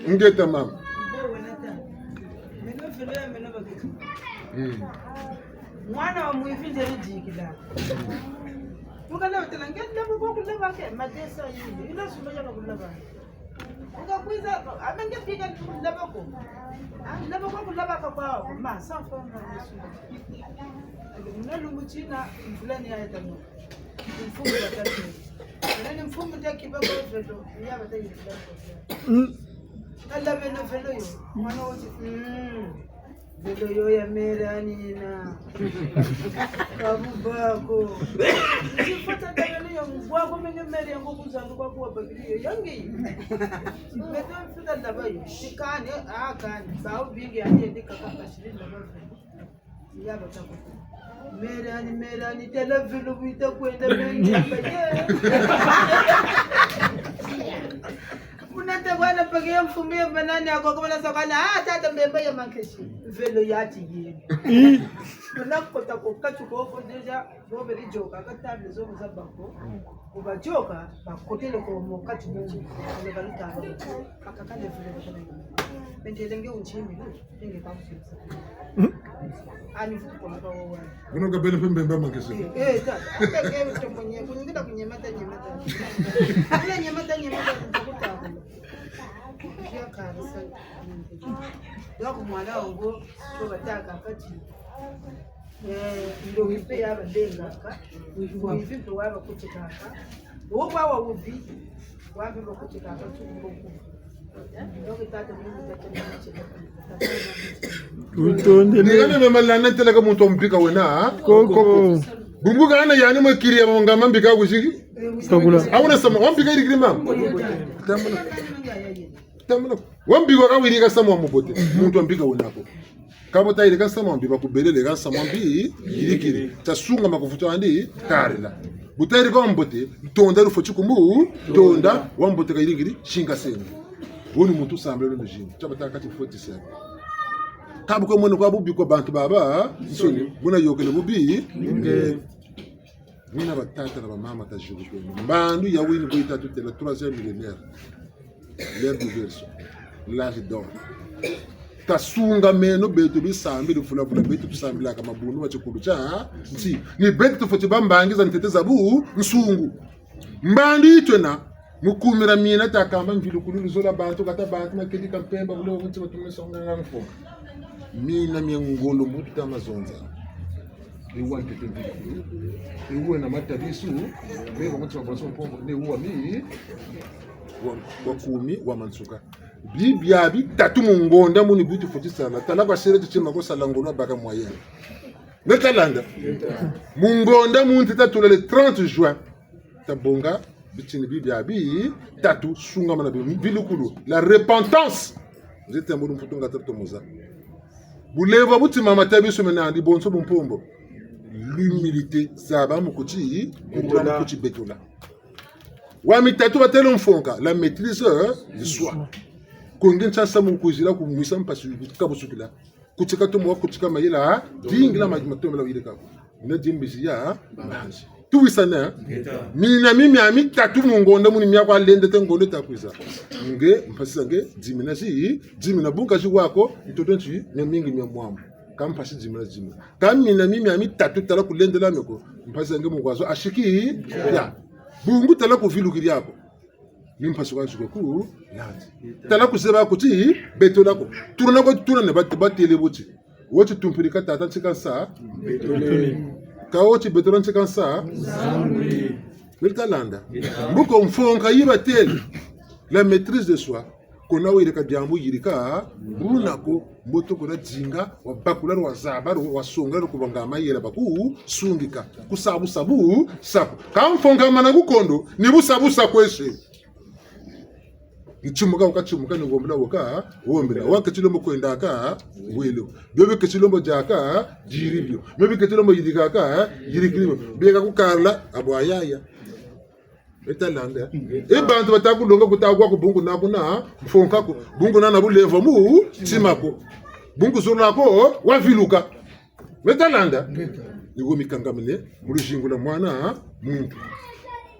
Ngeta mama. Mm. Mwana wa mwivi nzeri dikila. Mukala batela, nge laba kwa kulaba ke, madesa yini. Ila suma ya kulaba. Uka kwiza, ame nge bika kulaba ko. Ah, laba kwa kulaba ka kwa, ma, sa fa ma, suma. Muna lumbu tina, mvula ni ya tano. Mfumu batatu. Nani mfumu ta kiba ko, veto, ya bata yifula ko. Mm. Kala beno velo yo. Mwana woti, mm. Velo yo ya mere anina. Kabu bako. Sifata ta velo yo, bwako menge mere yango kuzandu kwa kuwa babili yo. Yangi. Beto mfuta laba yo. Sikane, ah, kane. Bawo bingi ya yende kaka kasiri laba velo. Ya bata ko. Mere ani, mere ani, tala velo bu yita kwenda, mere ani, baye. Muna ta bwana pake ya mfumu ya banani ako, ko bana sakana, ah, tata Mbemba ya mankesi. Velo yati ye. Muna kota ko kati ko ko déjà, bo beri yoka, ka table zo za bako. Ku bayoka, bakotele ko mu kati mu nzo, kale balutala. Aka kale velo bakana. Bentele nge untimi, nge kamusimisa. Ani vutu kwa maka wawa. Kuno ka bele mpe Mbemba mankesi. Eh, eh, ta. Aka ke tomonye, kunyingi ta kunyemata, nyemata. Kule nyemata, nyemata, kutakula. Kia karasa. Donc, mwana wangu, ko bataka kati. Eh, ndoki mpe ya babengaka, mwivi mpe wa bakutikaka, wo bwa wa wubi, wa mpe bakutikaka, tu mboku. Donc, tata mwivi, tata mwivi, tata mwivi. Utondele. Ni kani me malana ntela ka muntu wa mbika wena, ha? Koko. Bungu kana yani mwe kiri ya mongama mbika kuziki? Kakula. Awuna sama, wa mbika yirikiri mama? Tambula. Tambula. Wa mbika ka wiri ka sama wa mubote. Muntu wa mbika wena ko. Ka bu tayirika nsamu wa mbi, bakubelele ka nsamu wa mbi yirikiri. Tia sungama ku vutu andi, karila. Bu tayirika wa mbote, tonda lufweti ku mu, tonda, wa mbote kayirikiri, singa seno. Wo ni muntu sambila lo mujini. Tia batâka ti fweti seno. Ka bu kwe mona kwa bubi kwa bantu babansoni, buna yôkele bubi. Nge. Buna batata na bamama tazikukeno. Mbandu ya wini bo yita tutêla troisième millénaire. L'ère du Verseau. L'âge d'or. Tasungameno beto bisambila, vula vula beto tusambilaka mabundu ma tikulu tia nsi. Ni beto tufweti bâ mbangi za ntete za bunsungu. Mbandu yi twena, mu kumira mina takamba mvilukulu, luzolo lwa bantu, kati bantu, makedika, mpemba, bulewa bu nti batumisa nganga mfo. Mina mia ngolo mbutu ta mazonza. Ni wa ntete mvilukulu. Ni wena matabisu, ni wa mutima bonso mpombo, ni wa mi, wa, wa kumi, wa mansuka. Bibia bitatu mu ngonda muni bu tufweti sala. Tala kwa sere ti tima ko sala ngolo baka moyen. Nge ta landa. Mu ngonda mu nti tatula le trente juin. Tabonga bitini bibia bitatu, sungamana bi mvilukulu. La repentance. Nze tembo lumputu nga tatomoza. Bulewa bu ntima, matabisu mena ndi bonso bu mpombo. L'humilité, zaba mu kuti, mu kuti betola. Wa mitatu batêle mfonka, la maîtrise, euh, de soi. Konge ntia sa mu kwizila ku mwisa mpasi kabusukila. Kutika tomo wa kutika mayela, dingila ma-, matombela wile kako. Mina dimbizi ya, mbanzi. Tuwisane, eh? Mina mi mia mitatu mu ngonda muni mia kwa lende te ngolo ta kwiza. Nge, mpasi za nge, dimina zi, dimina bunka zi wako, ntoto nti, mia mingi mia mwamu. Ka mpasi dimina dimina. Ka mina mi mia mitatu tala kulendela meko, mpasi za nge mungwazo, asiki, ya. Bungu tala kuvilukiri ako. Ni mpasi kwa zuka ku, landi. Tala kuzeba kuti, betola ko. Tuna ko, tuna ne bat-, batêle buti. Woti tumpiri ka tata ntika nsa. Betole. Ka woti betola ntika nsa. Zambuli. Mili ta landa. Mbuko mfonka yi batêle. La maîtrise de soi. Kuna wayirika diambu yirika, buna ko, mboto kuna dinga, wabakula, wazaba, wasonga, kubanga mayela baku, sungika, kusabusabu, sabu. Ka mfonka mana ku kondo, ni busabusa kwese. Ni timuka waka timuka, ni wombela waka, wombela. Wa keti lombo kwendaka, wele. Bio bi keti lombo diaka, diri bio. Bio bi keti lombo yirikaka, yirikiri bio. Bieka kukala, abwa yaya. Meta landa. E bantu bata kulonga kuta kwa ku bungu na kuna, mfonka ko. Bungu na na bulewa mu, tima ko. Bungu zolo ko, waviluka. Meta landa. Ni wo mikangamene, mu luzingu lwa mwana, muntu.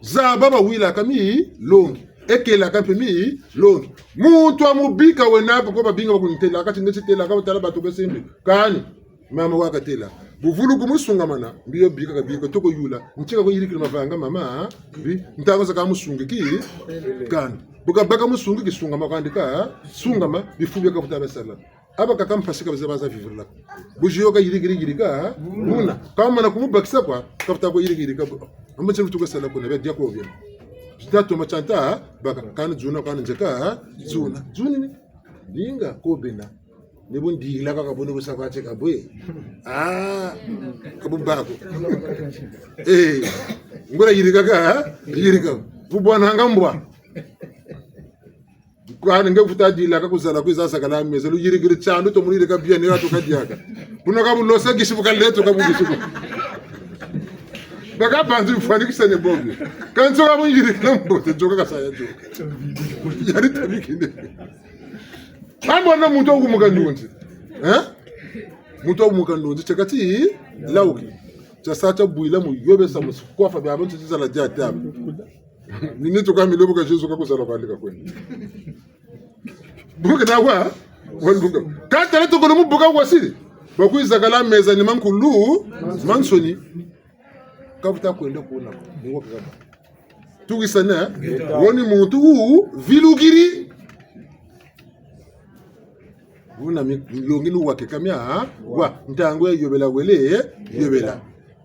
Zaba bawilaka milongi. Ekelaka mpe milongi. Muntu wa mubika wena ko ko babinga bakunitêlaka, ti nge titêlaka, batala bantu kwe simbi. Kani. Mama wakatêla. Bu vuluku mu sungamana, mbi yo bika ka bika, toko yula. Ntika ko yirikiri mavanga, mama, bi, ntangu zakaka musungiki, kani. Bu kabaka musungiki sungama kwandi ka, sungama, bifu bia kavuta basala. Aba kaka mpasi ka baza baza vivre la. Bu zi yo ka yirikiri yirika, buna. Ka mana kumubakisa kwa, kavuta ko yirikiri yirika, bu. Amba tinu tuka sala kuna, bia dia ko bia. Zita toma tianta, baka, kani zuna, kani nzeka, zuna. Zuni ni? Dinga, ko bena. Ni bu ndilaka ka bu ni bu sa kwa tie ka bwe. Ah, ka bu bako. Eh, ngula yirikaka, yirika. Bu bwananga mbwa. Kwa nge vuta dilaka ku zala kwiza sakala meza, luyirikiri tiandu to mu yirika bien, ni watu kadiaka. Buna ka bu losa gisi bu kaleto ka bu gisi bu. Baka bantu bifwanikisa ne bobi. Ka nzo ka bu yirika mbote, nzo ka kasa ya nzo. Yari tabikine. Ambo na muntu wa kumuka ndunzi. Eh? Muntu wa kumuka ndunzi, tiakati, lauki. Tiasa tia bwila mu yobesa mu sikwafa bia bantu tizala dia tabu. Ni nitu ka milobo ka Yezu ka kuzala kwandi ka kwenda. Buke na wa, wanduka. Ka tala tokolo mu buka wasiri. Bakwiza kala meza ni mankulu, mansoni. Kavuta kwenda kuna, ni wakaka. Tuwisane, eh? Wo ni muntu wu vilukiri. Wuna mi-, milongi ni wakaka mia, ha? Wa, ntangu ya yobela wele, yobela.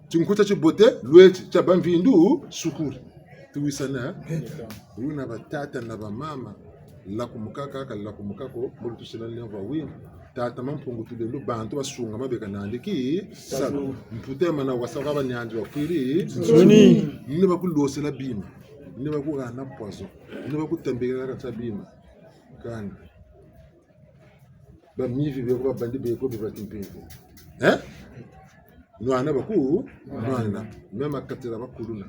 Tinkuta tibote, lweti, tia bamvindu, sukuri. Tuwisane, eh? Wuna batata na bamama. Lakumukaka, ka lakumukako, mbolo tusila nlemvo wina. Tata Mampungu Tulendo, bantu basungama beka nandi ki salu. Mputa ya mana wasa kwa banianzi bafwiri. Nsoni. Ni bakulosela bima. Ni bakuhana poison. Ni bakutambikila kati bima. Kani. Bamivi beko, babandi beko, bibati mpimpa. Eh? Nwana baku, nwana. Mema katela bakuluna.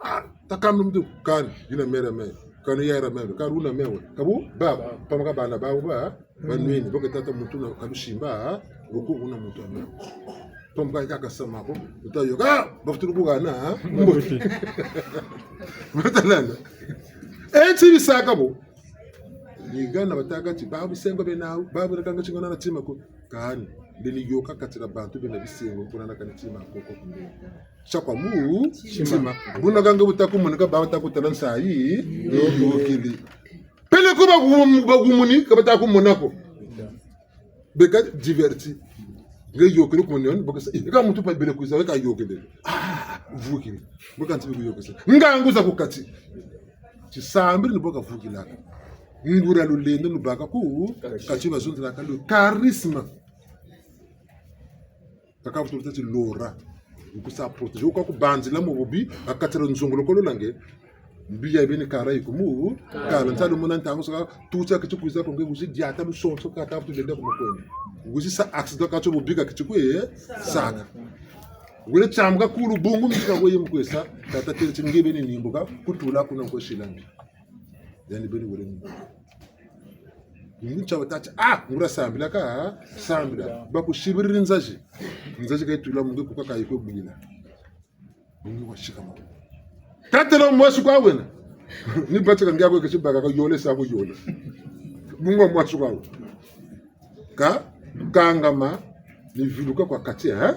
Ah, takamba muntu kani, yina mera me, kani yara me, kani wuna mewe. Kabu, ba, pamaka bana bawu ba, banwini, boke tata muntu na kalusimba, boku wuna muntu ame. Pamaka kaka sama ko, uta yo, ah, bafutulu bugana, mbote. Mata landa. Eti bisaka bo. Ni hana batâka ti, babu bisengo bena, babu nakanga tingana na tima ko. Kani, lendi yôka kati dia bantu bena bisengo, kuna na kani tima ko ko kumbe. Tia kwa mu, tima. Buna kanga bu ta kumoneka, babu ta kutala nsayi, yôkele. Peleko ba kumu-, ba kumuni, ka bata kumona ko. Beka diverti. Nge yôkele kumoni, bo kasa, eh, ka muntu pa bele kwiza, weka yôkele. Ah, vukiri. Bo ka nti bi kuyôkesa. Ngangu za ku kati. Tisambiri ni bo kavukilaka. Nguria lulendo lubâka ku kati bazonzelaka le charisme. Kaka vutu tâ ti lora. Ni ku sa protéger. Wo ka kubanzila mu bubi, ha kati dia nzongolokolo na nge. Mbi ya beni kara yi kumu, kara ntalu muna ntangu saka, tuta kiti kwiza ko nge wizi diata lusonso kata vutu lenda ku mukwenda. Wizi sa accident ka tio bubi ka kiti kwe, saka. Wele tiamuka kulu bungu mika weye mu kwe sa, tata têle ti nge beni nimbuka, kutula kuna kwe sila mbi. Yandi beni wele ni. Bungu tia batâ ti, ah, nguria sambila ka, sambila. Bakusibiriri nzazi. Nzazi ka yitula mu nge kuka ka yi kwe bwila. Bungu wasikama. Tatela mwasi kwa wena. Ni batika ngia kwe kesi baka ka yole sa ku yole. Bungu mwasi kwa wena. Ka, kangama, ni viluka kwa kati, eh?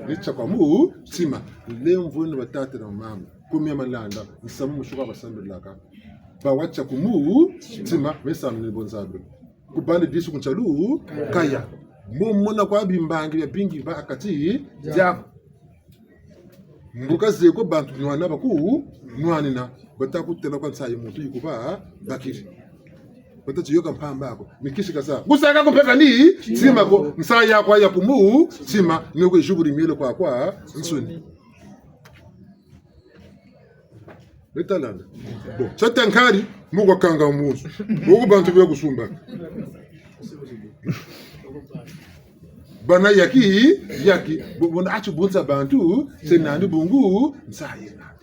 Ni tia kwa mu, tima. Lemvo ni batata na mama. Ku mia malanda, nsamu musuka basambilaka. Bawa tia ku mu, tima, me samu ni bo Nzambi. Ku bandi disu ku ntialu, kaya. Mo mona kwa bimbangi bia bingi ba ha kati, diaku. Mbuka zeko bantu nwana baku, nwanina. Bata kutela kwa nsayi muntu yi kuba, bakiri. Bata ti yôka mpamba ko. Mikisi kasa. Kusaka ku mpeve ni, tima ko. Nsayi ya kwa ya kumu, tima. Ni kwe ziburi miele kwa kwa, nsoni. Beta landa. Bon, sa ta nkari, mu kwa kanga musu. Boku bantu be kusumba. Bana yaki, yaki. Bo-, bona ati bunza bantu, se nani bungu, nsayi nani.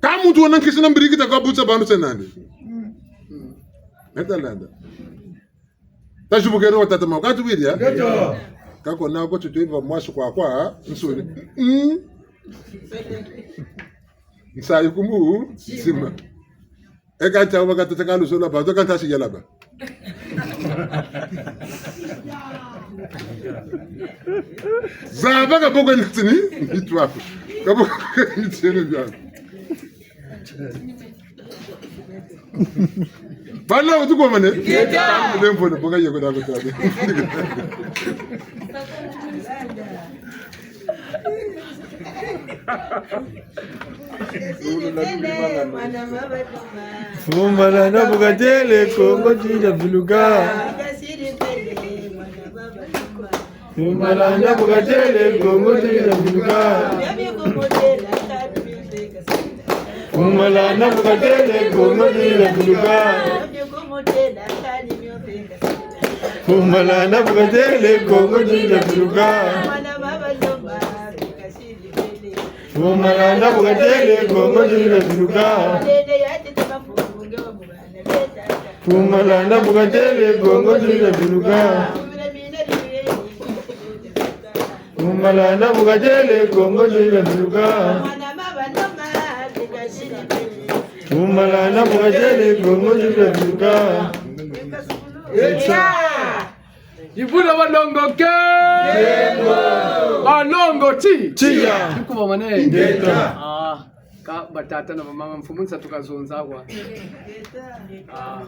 Ka muntu wena nkisi na mbirikita kwa bunza bantu se nani. Beta landa. Tazibukeno wa tata mama, ka tuwiri, eh? Ngeto. Ka ko na ko tutu iba mwasi kwa kwa, nsoni. Mm. Nsayi kumu, tima. E ka ntia wa ka tata ka lusola ba, to ka ntia si yala ba. Zaba ka boko ni tini, ni twa. Ka boko ni tini bia. Bana, wutukomane? Ngeta. Lemvo ne bonga yeko na kutale. Mfumu Malanda bu katêle Kongo ti dia viluka. Mfumu Malanda bu katêle Kongo ti dia viluka. Mfumu Malanda bu katêle Kongo ti dia viluka. Mfumu Malanda bu katêle Kongo ti dia viluka. Mfumu Malanda bu katêle Kongo ti dia viluka. Mfumu Malanda bu katêle Kongo ti dia viluka. Mfumu Malanda bu katêle Kongo ti dia viluka. Mfumu Malanda bu katêle Kongo ti dia viluka. Ngeta. Ibuna balongo ke. Yebo. Balongo ti. Tiya. Tukuba mane. Ngeta. Ah, ka batata na bamama mfumu nsatu kazonza kwa. Ah.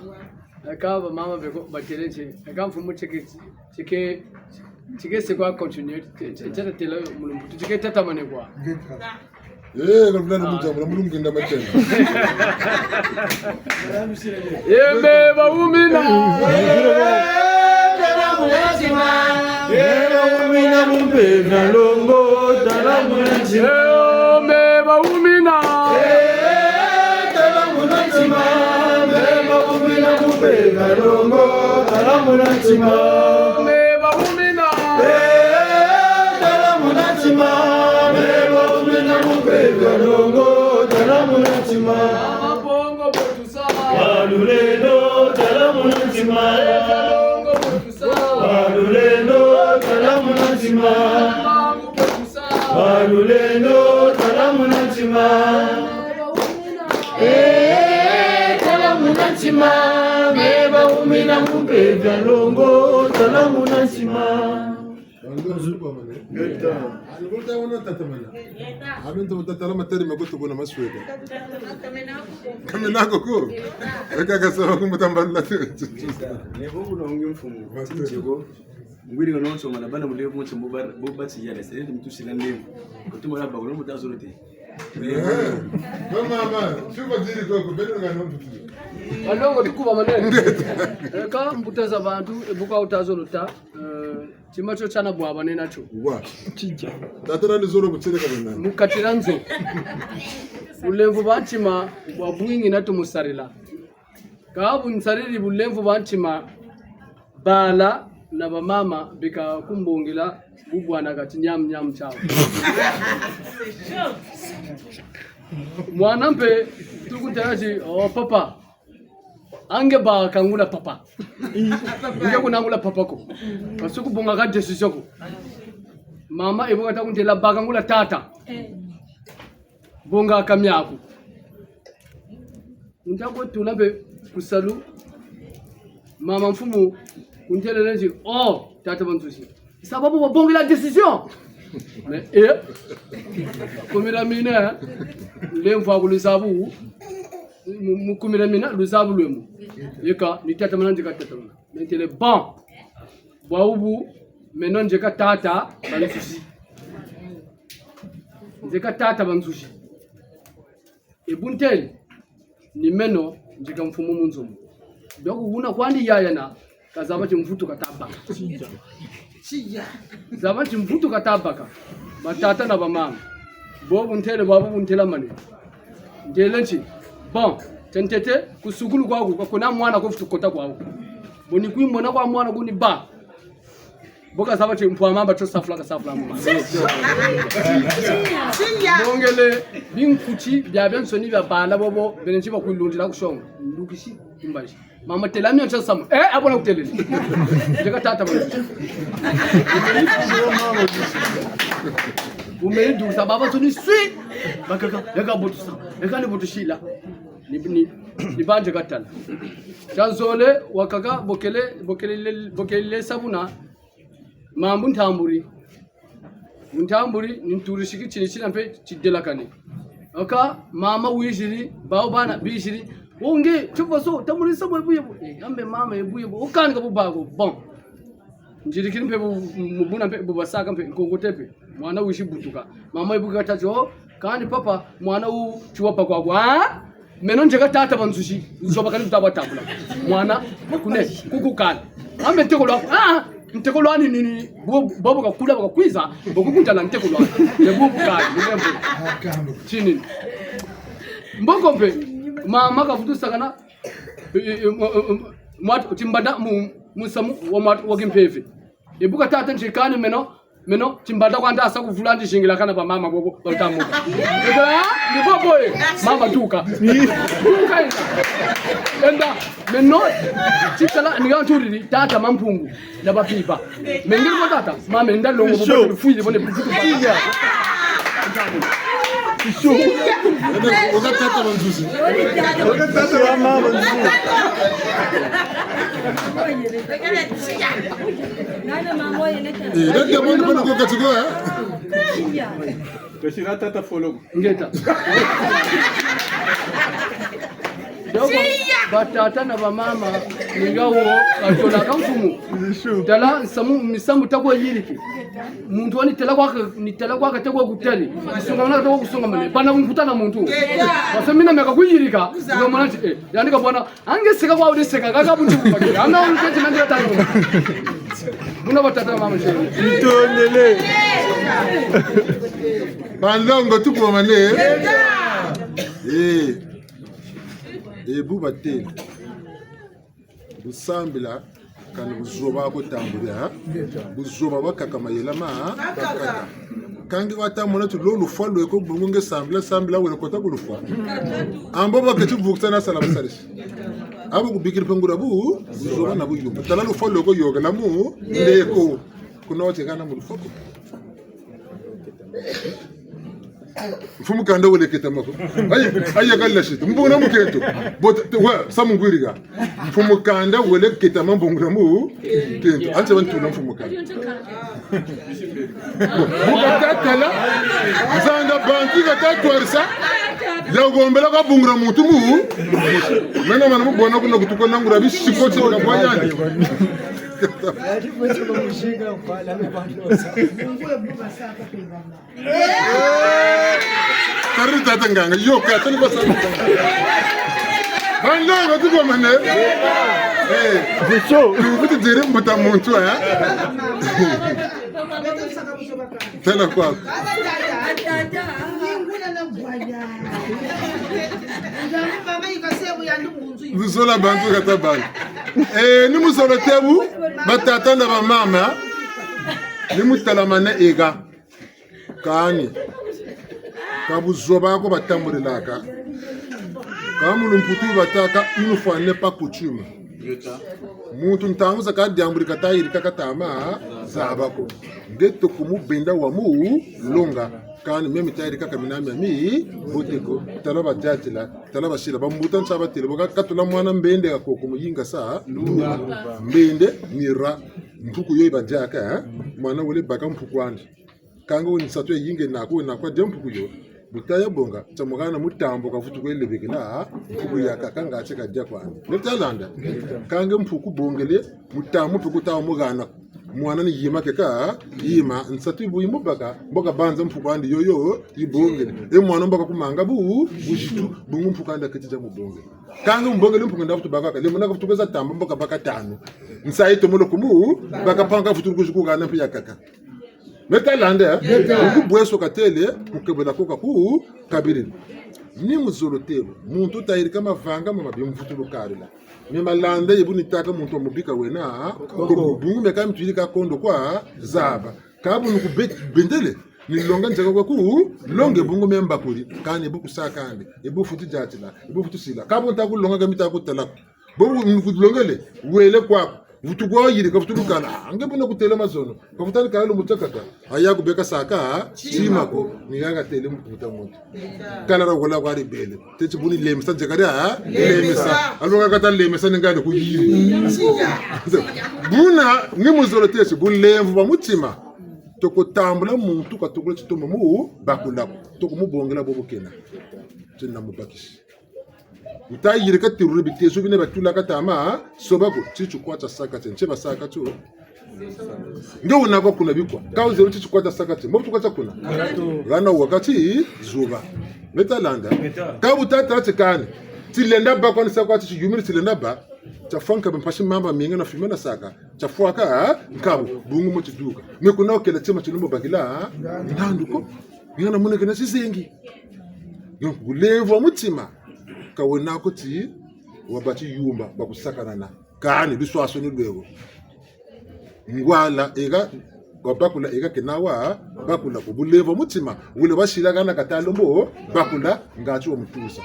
Eka bamama beko batêle nti. Eka mfumu tike, tike, tike se kwa continuer. Tike, tike tata mane kwa. Eh, ka vula na muta, mula mulungu nda matenda. Yembe bawumina. Yembe bawumina mu mpeve longo, tala muna ntima. Yembe bawumina. Eh, tala muna ntima, mbe bawumina mu mpeve longo, tala muna ntima. Yembe bawumina. Eh, tala muna ntima, mbe bawumina mu mpeve longo, tala muna ntima. Wa lulendo, tala muna ntima. Wa lulendo, tala muna ntima. Wa lulendo, tala muna ntima. Eh, tala muna ntima, me ba Mpe bia longo, tala muna nsima. Ngeta. Ani bota wana tata mana. Abi nto tata la matari makutu kuna masweka. Kamenako ko. Eka kasaba kumutamba la. Ne bongo na ungi mfumu. Tiko. Ngwiri ngano nso mana bana mule bonso bo ba, bo ba tiyale, se ntu sila ndembo. Kutu mwana ba kuno mutazolo te. Eh, mama, mama, shuka diri koko, beno ngano mputu. Balongo tukuba manene. Eka mbuta za bantu, e bu ka utazolo ta, eh, tima tio tiana bwabane natio. Wa. Tata nani zolo butieleka bena. Mu kati dia nzo. Bulemvo bwa ntima bwa bwingi na tumusarila. Ka bu nsariri bulemvo bwa ntima, bala na bamama bika kumbongela bubwana kati nyamu nyamu tiawu. Mwana mpe tukuntela ti, oh, papa. Ange bakangula papa. Nge kunangula papa ko. Parce que bonga ka décision ko. Mama ebo kata kuntela bakangula tata. Bonga ka miaku. Nta kwe tula mpe ku salu, mama mfumu, kuntelele ti, oh, tata Banzuzi. Sababu wabongela décision. Mais, eh, kumira mina, lemvo aku luzabu, mu, mu kumira mina, luzabu lwemu. Yeka, ni tata mana nzeka tata mana. Mentele, bon. Bwa ubu, meno nzeka tata Banzuzi. Nzeka tata Banzuzi. E bu ntele, ni meno, nzeka mfumu mu nzo mu. Donc, wuna kwandi yaya na, kazaba ti mvutu kata baka. Zaba ti mvutu kata baka. Batata na bamama. Bo bu ntele, bwabu bu ntelamane. Ntele nti, bon, tentete, ku sukulu kwaku, ka kuna mwana ko futu kota kwaku. Bo ni kwe mona kwa mwana kuni ba. Bo kazaba ti mpwa mamba tio safula kasafula mama. Bongele binkuti biabiansoni bia bala bobo, bene nti bakwe lundila ku songa. Ndukisi, kumbazi. Mama tela mio ntia samu. Eh, abona kutelele. Nzeka tata bana. Umeli dusa babansoni swi. Bakaka, yaka butusa. Yaka ni butusila. Ni, ni, ni ba nzeka tala. Tia zole, wakaka, bokele, bokele, bokele sabuna. Mambu ntamburi. Ntamburi, ni nturisi ki tini tina mpe tidelakane. Aka, mama wiziri, bawu bana biziri. Wonge, tupa so, tamburi sa bwe buye bu. Eh, ambe mama ye buye bu. Okani ka bu bako. Bon. Nzirikiri mpe bu, mu buna mpe bu basaka mpe, nkongo te mpe. Mwana wizi butuka. Mama ye buka tati, oh, kani papa, mwana wu tiwa pa kwa kwa. Ah? Meno nzeka tata Banzuzi, nzoba kani kuta bwa tambula. Mwana, kune, kuku kani. Ambe nteko lwa, ah, nteko lwa ni, ni, ni, bo, bobo kakula, bakakwiza, bo kukuntala nteko lwa. Ye bo kani, ni lembo. Tini. Mboko mpe, mama kavutu sakana, eh, eh, eh, mwa, eh, eh, mwa, timbanda, mu, musamu, wa mwa, wa kimpeve. E buka tata nzekani meno, meno, timbanda kwandi asa kuvula ndi zingila kana bamama bobo, batamuka. Eka, ni bobo e, mama tuka. Tuka enda. Enda, meno, titala, ni yanturiri, tata Mampungu, na babiba. Mengiri kwa tata, mama enda longo, bobo, fwiri, bone, bukutu. Ene, oka tata Banzuzi. Oka tata wa mama Banzuzi. Eh, nani ya mwana mwana kwa kati kwa, eh? Kasira tata foloko. Ngeta. Donc, batata na bamama, ninga wo, katola ka mfumu. Tala, nsamu, misamu tako yiriki. Muntu wani tala kwa, ni tala kwa kate kwa kutali. Kusonga na kwa kusonga mane. Bana mkuta na muntu. Parce que mina meka kuyirika. Ndio mwana ti, eh. Yandi ka bwana, ange seka kwa uli seka, kaka buntu kubaki. Ana uli kati nandi tali. Buna batata mama sheri. Ntondele. Banlongo tuko mane. Eh. Eh, bu batele. Busambila, kani buzoba ko tambula, ha? Buzoba bakaka mayela ma, ha? Bakaka. Kangi wata mona tu lo lufwa lweko bungu nge sambila, sambila wele kota ku lufwa. Ambo baketi vukisa na sala basalisi. Abo kubikiri pe nguria bu, buzoba na buyumba. Tala lufwa lweko yokela mu, leko. Kuna wate kana mu lufwa ko. Mfumu kanda wele ketama ko. Ayi, ayi, kala shita. Mbungula mukento. But, wa, sa mungwirika. Mfumu kanda wele ketama, mbungula mukento. Anse bantula mfumu kanda. Bon, bu kata tala, nzanda bantu kata twarisa, ya gombela ka bungula muntu mu. Meno mana mubona kuna kutuka nangula bisiko ti kabwa yandi. Kari tata nganga, yo, kata ni basa. Banda, batuko mane. Eh. Biso. Kuti dire mbuta muntu, eh. Tala kwa. Luzola bantu kata bana. Eh, ni muzolo tebu, batata na bamama. Ni mutalamane ega. Kani, ka buzoba ko batambulilaka. Ka mu lumputu batâka, une fois n'est pas coutume. Muntu ntangu zakaka diambu di kata yirika kata ma zaba ko. Nge toko mu benda wa mu longa. Kani meme ta yirika ka mina miami mbote ko. Tala badiatila, tala basila. Bambuta nsa batêle, bo ka katula mwana mbende ya koko mu yinga sa. Mbende, ni ra. Mpuku yo yi badiaka, eh? Mwana wele baka mpuku andi. Kâ nge wena nsatu ya yingi naku, wena kwa dia mpuku yo. Bu taya bonga, tia mu hana mutambu kavutu kwe lebekela, mpuku yakaka ngatu kadia kwandi. Nge ta landa. Kâ nge mpuku bongele, mutambu mpe kuta mu hana. Mwana ni yima keka, yima, nsatu bu yi mubaka, mbo kabanza mpuku andi yoyo, yi bongele. E mwana mbo kakumanga bu, buzitu, bungu mpuku andi keti dia mu bongele. Kâ nge mu bongele mpuku nda vutu baka, le mwana kavutu kwiza tamba mbo kabaka tanu. Nsayi tomo lo kumu, baka panka vutu kuzi ku hana mpe yakaka. Nge ta landa, eh? Nge ta. Bungu bweso katêle, mu kebela ko ka ku kabiri. Ni muzolo tebu, muntu ta yirika mavanga ma mabi mvutulu karila. Me ma landa ye bu ni tâka muntu wa mubika wena, ah? Koko. Koko bungu me ka mitu yirika kondo kwa zaba. Kâ bu ni ku be-, bendele, ni longa nzeka kwa ku, longe bungu me mbakuri. Kani bu kusaka andi, e bu futu diatila, e bu futu sila. Kâ bu nta kulonga ka mita kutala ko. Bobu ni kulongele, wele kwaku. Vutu kwa yirika, vutu lukala. Ah, nge buna kutêla mazono. Kavutu ni kala lumbu tiakaka. Aya kubeka saka, tima ko. Ni yaka têle mputa muntu. Kala ra wala kwa ribele. Teti bu ni lemesa, nzeka dia, ah? Lemesa. Lemesa. Alonga kata lemesa ni ngale ku yiri. Buna, ni muzolo tesi, bulemvo bwa mutima. Toko tambula muntu ka toko titomo mu bakula ko. Toko mu bongela bobo kena. Tina mu bakisi. Wuta yirika tiruri bitezo bina batula kata ma, soba ko, ti tikwa tiasaka ti, ntie basaka tio. Nge wuna kwa kuna bikwa. Kâ wuzebi ti tikwa tiasaka ti, mbo bu tukwa tia kuna. Hana wakati, zoba. Nge ta landa. Kâ bu tata ti kani. Tilenda ba kwa ni sa kwa ti tiyumiri tilenda ba. Tiafwa nkabu mpasi mamba mingi na fimena saka. Tiafwaka, nkabu, bungu mo tiduka. Me kuna wukele tima tilumbu bakila, ndandu ko. Ngana muna kena tizengi. Donc, bulemvo bwa mutima. Ka wena ko ti, wabâ tiyumba, bakusakanana. Kani, biswaswanu lwebo. Ngwala, ega, wabakula, ega kena wa, bakula ko bulemvo bwa mutima. Wele basila hana kata lombo, bakula, ngatu wa mutusa.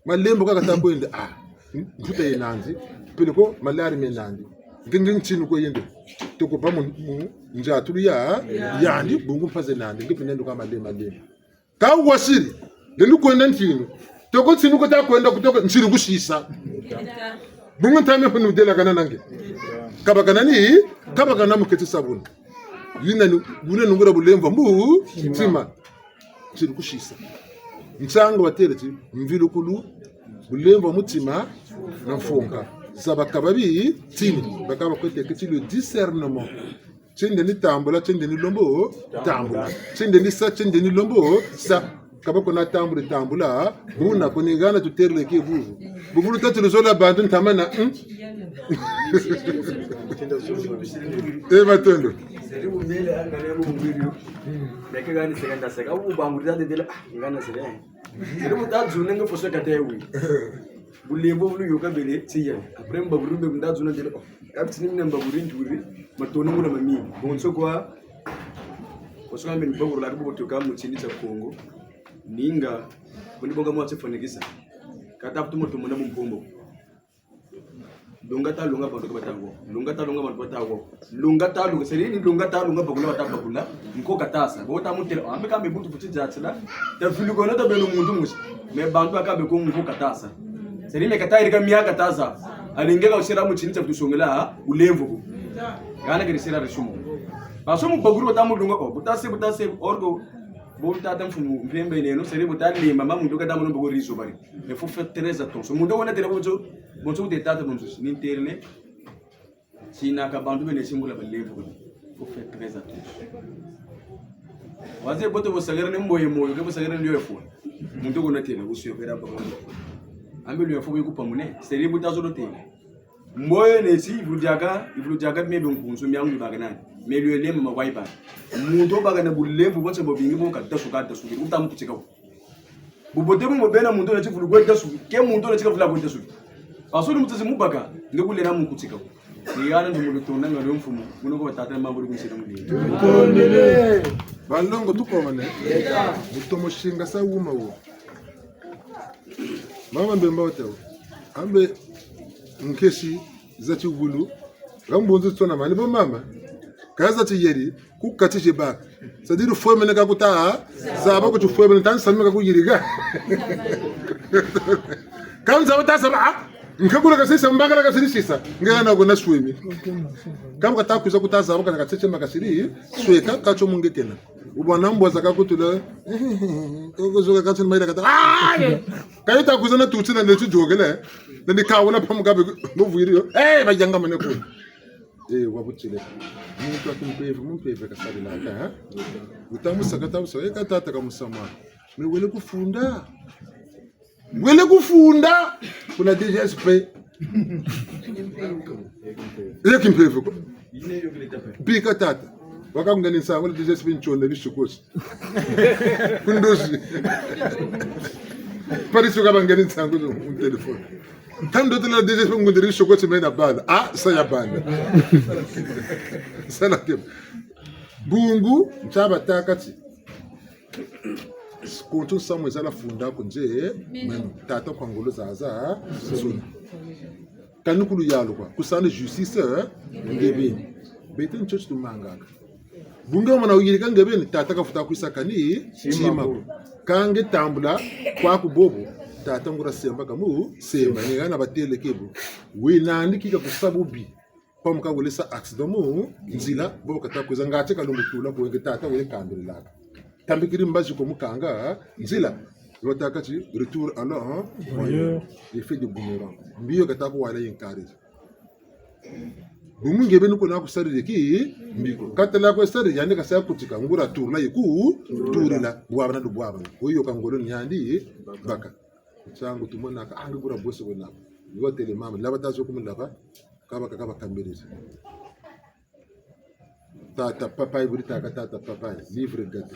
Malembo kaka ta kwenda, ah, mputa ye nandi, peleko malari me nandi. Nge nge ntinu ko yende. Toko bâ mu, mu, nzatulu ya, yandi, bungu mpaze nandi, nge pene nduka malembo, malembo. Kâ wasiri, nge ndu kwenda ntinu. Toko ntinu ko ta kwenda kutoko, nsiri kusisa. Bungu ntame pene wudelakana na nge. Kabakana ni, kabakana mu keti sabuni. Yina ni, wuna nungura bulemvo bwa mutima. Nsiri kusisa. Nsangu batêle ti, mvilukulu, bulemvo bwa mutima, na mfunka. Za bakaba bitini, bakaba kwete keti le discernement. Tiende ni tambula, tiende ni lombo, tambula. Tiende ni sa, tiende ni lombo, sa. Kaba kuna tambula, tambula, buna kuni hana tutêle ke bubu. Bubulu tatu luzola bantu ntamana, hmm? Eh, matondo. Seri bu mbele anga ne bu ngwiri. Meke gani seka ndaseka. Ubu bangurira ndendele, ah, ngana sere. Seri bu tazuna nge foso kata wi. Bulemvo bulu yoka bele tiya. Après mbaburi mbe bu ndazuna ndele, oh, kâ ti ni mina mbaburi nturi, matondo muna mami. Bonso kwa, bonso kwa mbe ni mbaburi la kubo toka mu tini tia Kongo. Ninga, buni bonga mwa tifwanikisa. Kata kutu matondo muna mu mpombo. Longa ta longa bantu ka bata wo. Longa ta longa bantu bata wo. Longa ta longa, c'est-à-dire ni longa ta longa bakula bata bakula. Nko kata sa. Bo ta mutêla, ah, mbe kambe buntu futi diatila. Ta vilu kono ta beno muntu musi. Mais bantu aka be ko nko kata sa. C'est-à-dire me kata yirika mia kata sa. Alingeka usira mu tini tia kutusongela, ah, bulemvo ko. Kana keri sira risumu. Parce que mu bakulu bata mu longa ko. Buta se, buta se, orgo. Bo tata mfumu mpembe neno, c'est-à-dire buta lemba, ma muntu kata mono boko riso bari. Il faut faire très attention. Muntu wona têla bonso, bonso kute tata bonso, ni ntêle. Sina ka bantu bene simbula balemvo. Faut faire très attention. Waze bote bo sagara ne mboye moyo, ke bo sagara ne yo efo. Muntu kuna têla, usiyo kera ba. Ambe lo efo ku pamune, c'est-à-dire buta zolo têla. Mboye ne si, ivulu diaka, ivulu diaka mebe nkunsu, miangu baka nani. Mais lo lemba makwai ba. Muntu baka na bulemvo, bonso bo bingi bo ka dasu ka dasu, uta mu kutika. Bubote bu mbo bena muntu na tivulu kwe dasu, ke muntu na tika vula kwe dasu. Parce que muntu zi mubaka, nge kule na mu kutika. Ni yana ndu mu lutonda nga lwe mfumu, muno kwa tata mambu lu kunsina mudi. Balongo tukomane. Mutomo shinga sa wuma wo. Mama Mbemba wata wo. Ambe nkesi za tivulu. Nga mbunzu tsona mani bo mama. Ka za tiyeri. Ku kati ze baka. C'est-à-dire, fwemene ka kuta, zaba ko ti fwemene, ta nsamu ka kuyirika. Ka nzaba ta zaba, ah, nka kula ka sisa, mbaka la ka siri sisa. Nge na ko na swemi. Ka bu kata kwiza kuta zaba, kana ka tsetse ma ka siri, sweka, ka tio mu nge kena. Ubwana mbwa za ka kutula, ko ko zoka ka tio maila kata, ah, ka yita kwiza na tuti na neti jogele. Na ni ka wona pamu ka be, no vwiri yo. Eh, bayanga mane ko. Eh, wabutile. Muntu wa kimpeve, mu mpeve kasarilaka, ha? Wuta musaka, ta musaka, eh, ka tata ka musamu. Mais wele kufunda. Wele kufunda. Kuna D G S P. Ye kimpeve ko. Bika tata. Waka ngani nsangu, D G S P ntsonde bisukosi. Ku ndozi. Parisi ka bangani nsangu zo mu téléphone. Ntandu tela D G S P ngundiri soko ti mena bana. Ah, sa ya bana. Sa na keba. Bungu, ntia batâka ti. Kontu nsamu ezala funda ku nze, meno, tata kwa ngolo zaza, zona. Kani ku luyalu kwa, kusana justice, eh, nge beni. Beto ni tio ti tumangaka. Bu nge wamana wuyirika nge beni, tata kafuta kwisa kani, tima ko. Ka nge tambula, kwaku bobo, tata nguria semba ka mu, semba, nge hana batêle ke bo. We nandi ki kakusa bubi. Pamu ka wele sa accident mu nzila, bobo kata kwiza ngati kalongo tula kwe nge tata wele kambilaka. Tambikiri mbazi ko mu kanga nzila. Watâka ti retour à l'envoyeur, effet de boomerang. Mbi yo kata ku wala yinkari. Bungu nge beni ko na kusariri ki mbi ko. Ka tala ko sariri yandi kasa kutika nguria turila yiku turila. Bwabana du bwabana. Wo yo ka ngolo ni yandi baka. Ntiangu tumonaka, ah, nge nguria bwese ko nako. Ni watêle mama, laba ta zo ku mu laba. Kabaka, kabaka mbelezi. Tata papa, yi buri tâka tata papa, livre gâté.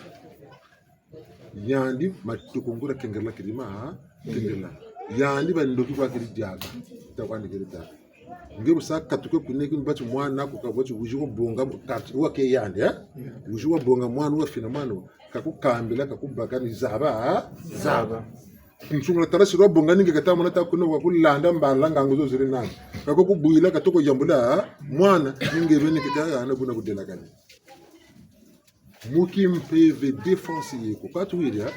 Yandi matuku nguria kengerela kiri ma, ha? Kengerela. Yandi bandoki kwa kiri diaka. Ta kwandi kiri tâka. Nge bu sa katuka ku neke mbati mwana ko ka bwati wizi ko bonga kati wa ke yandi, eh? Wizi wa bonga mwana wa fina mwana. Ka kukambila, ka kubaka ni zaba, ha? Zaba. Nsungula tala siri wabonga ni nge kata mona ta kuna wa kulanda mbala ngangu zo ziri nani. Ka ko kubwila ka toko yambula mwana ni nge beni kika hana buna kudelakani. Mu kimpeve défense yeko. Ka tuwiri, ha?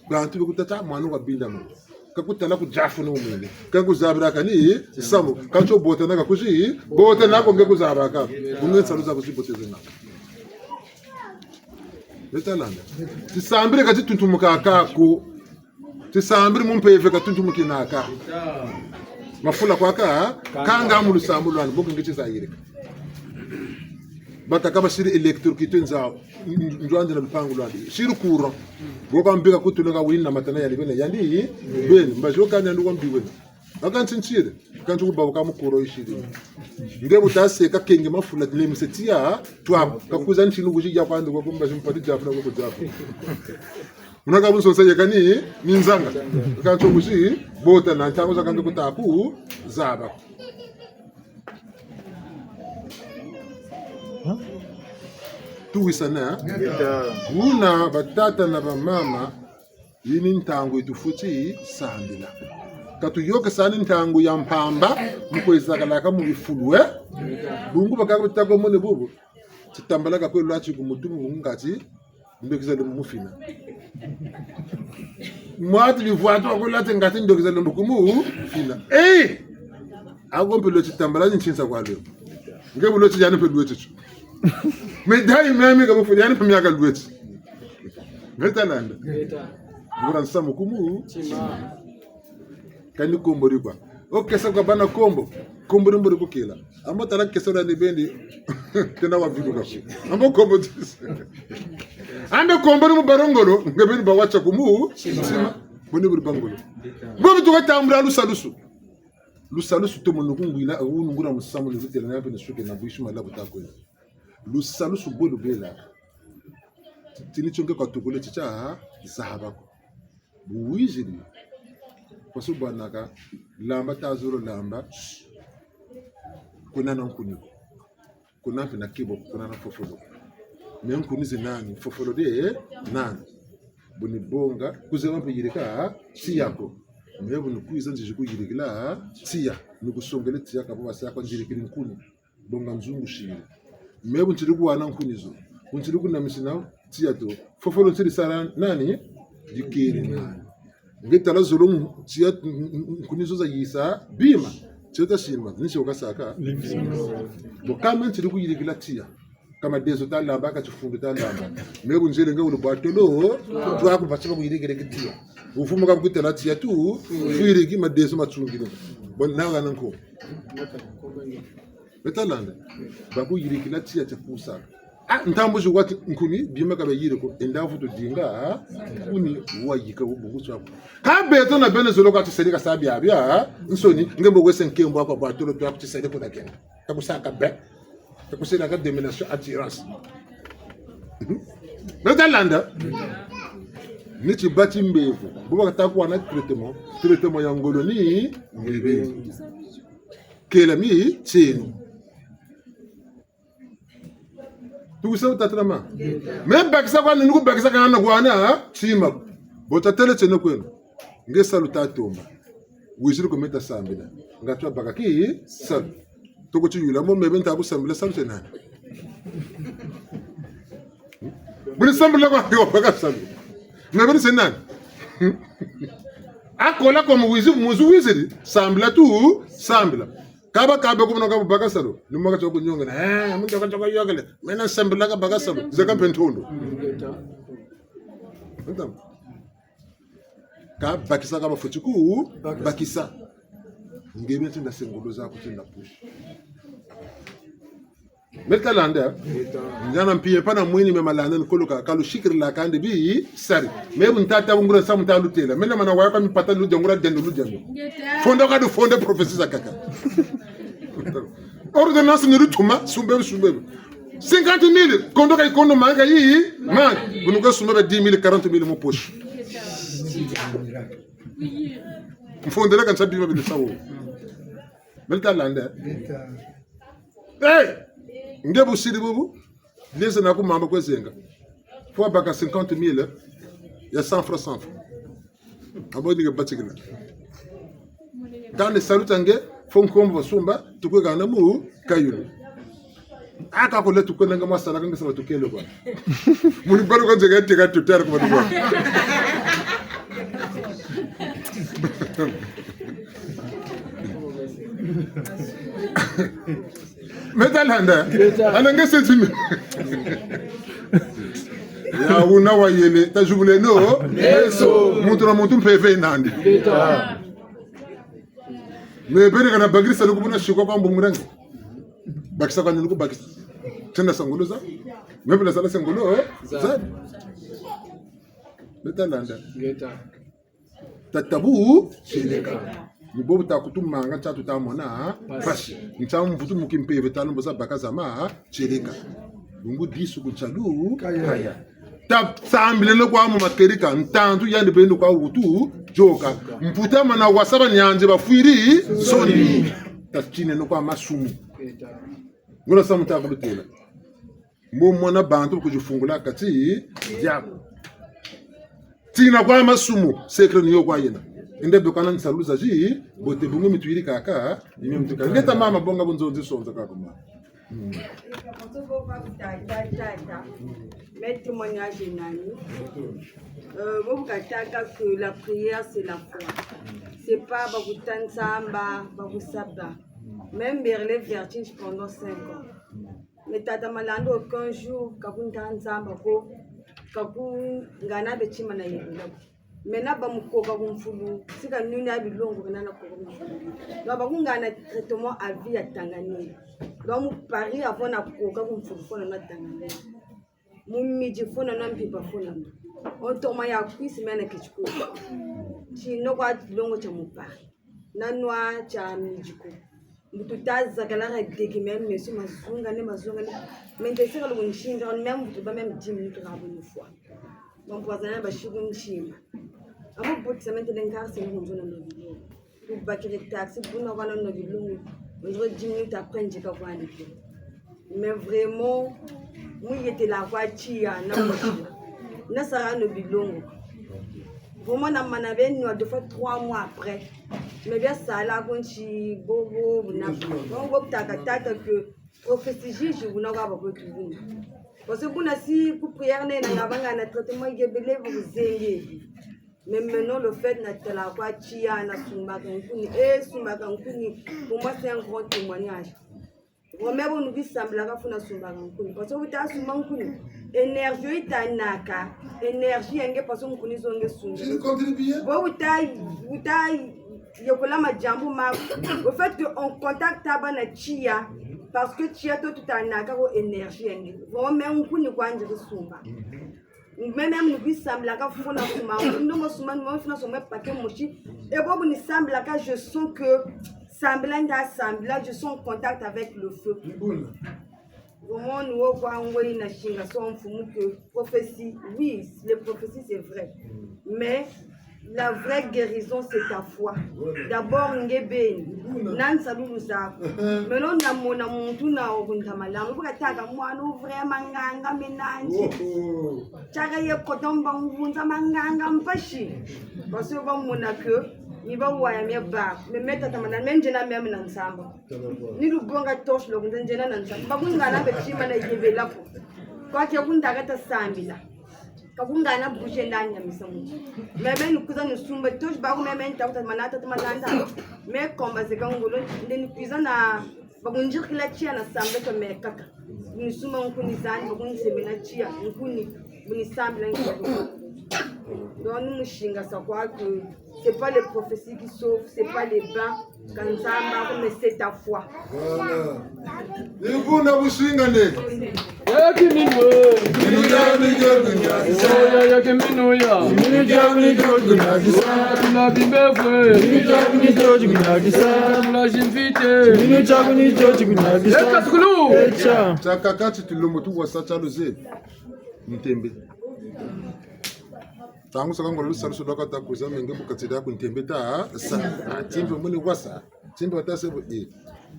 Bantu be kutâ ti mwana wa binda mo. Ka kutala ku diafu no mwene. Ka kuzabiraka ni samu. Ka ntio bota na ka kuzi. Bota na ko nge kuzabaka. Bungu nsalu za kuzi bote zena. Beta landa. Tisambiri ka tituntumukaka ko. Tisambiri mu mpeve ka tituntumukina ka. Mafula kwa ka, kanga mu lusambu lwandi, bo nge ti zayirika. Bakaka basiri électricité nza, nzwandi na lupangu lwandi. Siri courant. Bo ka mbika kutula ka wina matana yandi beni, yandi beni, mbazi wo kani yandi wa mbi wena. Aka ntsintire, ka ntsi kubabuka mu kuro yisiri. Nge bu ta seka kenge mafula, lemise tiya, twa, ka kwiza ntinu kuzi ya kwandi kwa kumba zimpati diafu na kwa kudiafu. Muna ka bunso sa yeka ni, ni nzanga. Ka ntsi kuzi, bota na ntangu za ka nge kuta ku, zaba. Tuwisana, eh? Buna batata na bamama, yi ni ntangu yi tufweti sambila. Ka tuyôkesani ntangu ya mpamba, mu kwe zakalaka mu bifulu, eh? Bungu bakaka bitako mone bubu. Titambala ka kwe lwati ku mutu mu bungu kati, ndoki za lumbu mu fina. Mwati bivwatu wa kwe lwati ngati ndoki za lumbu ku mu fina. Eh! Ako mpe lweti tambala ni ntinsa kwa lwe. Nge bu lweti yani mpe lweti tu. Me dayi meme ka mu fina yani mpe miaka lweti. Me ta landa. Ngura nsamu ku mu. Kani kombo di kwa. O kesa kwa bana kombo. Kombo di mbo di kukela. Ambo tala kesa la ni bendi. Tena wa vilu ka. Ambo kombo dis. Ambe kombo di mu barongolo. Nge bendi ba watsa ku mu. Sima. Boni buri bangolo. Bo bitu ka tambula lusalusu. Lusalusu tomo nukungwila, unu ngura musamu ni lutela na mpe ni suke na bwisi malabu ta kwenda. Lusalusu bwe lubela. Tini tio nge kwa tukule titia, zahaba ko. Bu wiziri. Pasu bwanaka, lamba ta zolo lamba. Kuna na nkuni ko. Kuna mpe na kibo, kuna na fofolo. Me nkuni zi nani, fofolo de nani. Bu ni bonga, kuzeba mpe yirika, tiya ko. Me bu ni kwiza nzizi kuyirikila, tiya. Ni kusongele tiya ka bo basa kwa nzirikiri nkuni. Bonga nzungu siri. Me bu ntiri kuwana nkuni zo. Bu ntiri kunamisi na tiya to. Fofolo ntiri sala nani? Dikiri nani? Nge tala zolo mu, tiya, n-, n-, n-, nkuni zo za yisa, bima. Tiya ta simba, ni tio kasaka. Bo kama ntiri kuyirikila tiya. Ka madezo ta lamba, ka tifundu ta lamba. Me bu nzele nge wulu bwa tolo, twa ku bati ba kuyirikila ki tiya. Ufumu ka kutela tiya tu, fwiri ki madezo matsungile. Bon, na ngana nko. Me ta landa. Ba kuyirikila tiya tia kusaka. Ah, ntambu zi wati nkuni, bima ka bayiri ko, enda vutu dinga, ah, nkuni wayika wo bungu tiaku. Ka beto na beno zolo ka tiseri ka sa bia bia, ah, nsoni, nge mbo wese nkembo kwa bwa tolo twa ku tiseri kuna kena. Ta kusaka be, ta kuseri ka domination attirance. Mhm. Me ta landa, ni tibati mbevo, bu ba kata kuwana traitement, traitement ya ngolo ni mbevo. Kela mi tieno. Tukusa utatrama. Me bakisa kwa nini kubakisa kana na kuwana, ha? Tima. Bo tatele tieno kweno. Nge salu ta tomba. Wiziri ko me ta sambila. Nga twa baka ki salu. Toko tiyula mo me be nta kusambila salu tie nani. Bu ni sambila kwa yo baka salu. Me be ni tie nani. Akola kwa mu wizi, mu wizi wiziri. Sambila tu, sambila. Kaba kabe kumuna kabu baka salu. Ni mwaka toko nyongela. Eh, muntu ka toko yokele. Me na sambila ka baka salu. Zeka mpe ntondo. Ntam. Ka bakisa ka bafweti ku bakisa. Nge bia tinda sengolo zaku tinda push. Me ta landa. Nzana mpie pana mwini me malanda ni koloka ka lusikirila kandi bi sari. Me bu ntata bungura samu ta lutela. Me na mana waya ka mipata ludia ngura dendo ludia no. Fonda ka du fonda prophétie zakaka. Ordonnance ni lutuma, sumbe, sumbe. Cinquante mille, kondo ka ikondo manga yi, manga. Bu nu ka sumba ba dix mille, quarante mille mu poche. Mfondele ka nsa bima bini sawo. Me ta landa. Eh! Nge bu siri bubu. Leze na ku mamba kwe zenga. Fwa baka cinquante mille ya cent francs, cent francs. Abo ni nge batikila. Kani salu tia nge, fo nkombo basumba, tukwe kana mu kayulu. Aka kole tukwe nanga masala ka nge sala tukele kwa. Muni balo ka nzeka teka tutara kwa kwa. Me ta landa. Ana nge sentimi. Ya wuna wayele, ta zubule no. Eso. Muntu na muntu mpeve nandi. Me bene kana bakiri salu ku buna sikwa kwa mbungu na nge. Bakisa kwa nini ku bakisa. Tena sangolo za. Me bene sala sangolo za. Me ta landa. Ngeta. Tata bu tieleka. Ni bobu ta kutumanga ntia tuta mona mpasi. Ntia mvutu mu kimpeve ta lombo za baka za ma tieleka. Bungu disu ku ntialu kaya. Kaya. Ta sambileno kwa mu matieleka, ntantu yandi beno kwa wutu yoka. Mputa mana wasa banianzi bafwiri nsoni. Ta tineno kwa masumu. Ngona samu ta kulutela. Mbo mona bantu kuzifungula kati diaku. Tina kwa masumu, secret ni yo kwa yena. Ende bokana nsalu zazi, bote bungu mi tuyirikaka, yime mi tuka. Ngeta mama bonga bu nzonzi sonza kakuma. Mais témoignage nani? Euh, bo bu katâka que la prière, c'est la foi. C'est pas ba kuta nsamba, ba kusaba. Même vers les vertiges pendant cinq ans. Mais tata Malanda aucun jour, ka kunta nsamba ko, ka kungana be tima na yebela ko. Maintenant, ba mukoka ku mfulu, sika nuni ya bilongo kena na koka ku mfulu. Donc, ba kungana traitement à vie ya tanga nini. Donc, mu pari avant na koka ku mfulu fona na tanga nini. Mu midi fona na mpimpa fona na. Autrement ya kwisi mena ke tiko. Ti no kwa longo tia mu pari. Na nwa tia midi ko. Mbutu ta zakala ka deki même meso mazunga ne mazunga ne. Mente sika lo nsinda même mbutu ba même dix minutes ka bu ni fwa. Bampoison na basi ku ntima. Abo botisa mente nkarisi na kunzona na bilongo. Tubakiri taxi, buna kwa na bilongo. On dirait dix minutes après, nzika kwa nike. Mais vraiment, mu yetela kwa tiya na musi. Na sala na bilongo. Vraiment, na mana beno, deux fois, trois mois après. Mais bien, ça, là, quand tu bobo, na, on va t'attendre que prophétie, je vous n'aura pas que tu veux. Parce que kuna si ku prière nena ya banga na traitement yebele bu zengi. Mais maintenant le fait na tala kwa tiya na sumbaka nkuni, eh, sumbaka nkuni, pour moi c'est un grand témoignage. Vraiment bo nu bi sambilaka funa sumbaka nkuni. Parce que bu ta sumba nkuni, énergie yi ta naka, énergie ya nge parce que nkuni zo nge sumbi. Bo bu ta, bu ta yekola madiambu ma, au fait que on contact aba na tiya, parce que tiya to tu ta naka ko énergie ya nge. Vraiment nkuni kwa nge sumba. Même, même ni bi sambilaka funa sumba, ndo mo sumba, ni mo funa sumba paquet mosi. Et bon, ni sambilaka, je sens que sambila nda sambila, je suis en contact avec le feu. Vraiment, ni wo kwa ngwe na singa so mfumu que prophétie, oui, les prophéties, c'est vrai. Mais la vraie guérison, c'est ta foi. D'abord, nge beni. Na nsalulu zaku. Maintenant, na mona muntu na okunta malamu. Bu katâka mwana vraiment nganga menanzi. Tiaka ye kota mba ngunza manganga mpasi. Parce que ba mona que ni ba waya mia ba. Mais, mais tata mana, mais nzena mia na nsamba. Ni lubonga torche lo kunza nzena na nsamba. Ba kungana be tima na yebela ko. Kwa kia kundaka ta sambila. Ka kungana bouger nda nyamisa muntu. Mais ben ni kwiza ni sumba, tozi baku mais ben takuta mana tata Malanda. Mais combat zeka ngolo, nde ni kwiza na bakunzirikila tiya na sambila to me kaka. Ni sumba nkuni zani, bakunsembela tiya, nkuni, bu ni sambila nkuni. Donc, ni mu singa sa kwa que c'est pas les prophéties qui sauvent, c'est pas les bains, ka Nzambi ko, mais c'est ta foi. Voilà. Ni buna bu singa nde. Yaki minu. Minu yaki minu ya. Oya yaki minu ya. Minu yaki minu ya. Tula bimbe vwe. Minu yaki minu ya. Tula jimvite. Minu yaki minu ya. Eka sukulu. Echa. Tiakaka ti tulombo tu wasa tia luze. Ntembe. Ntangu zakaka ngolo lusalusu lwaka ta kwiza, me nge bu kati dia ku ntembe ta sa. Ah, timpe muni wasa. Timpe wata se bu, eh.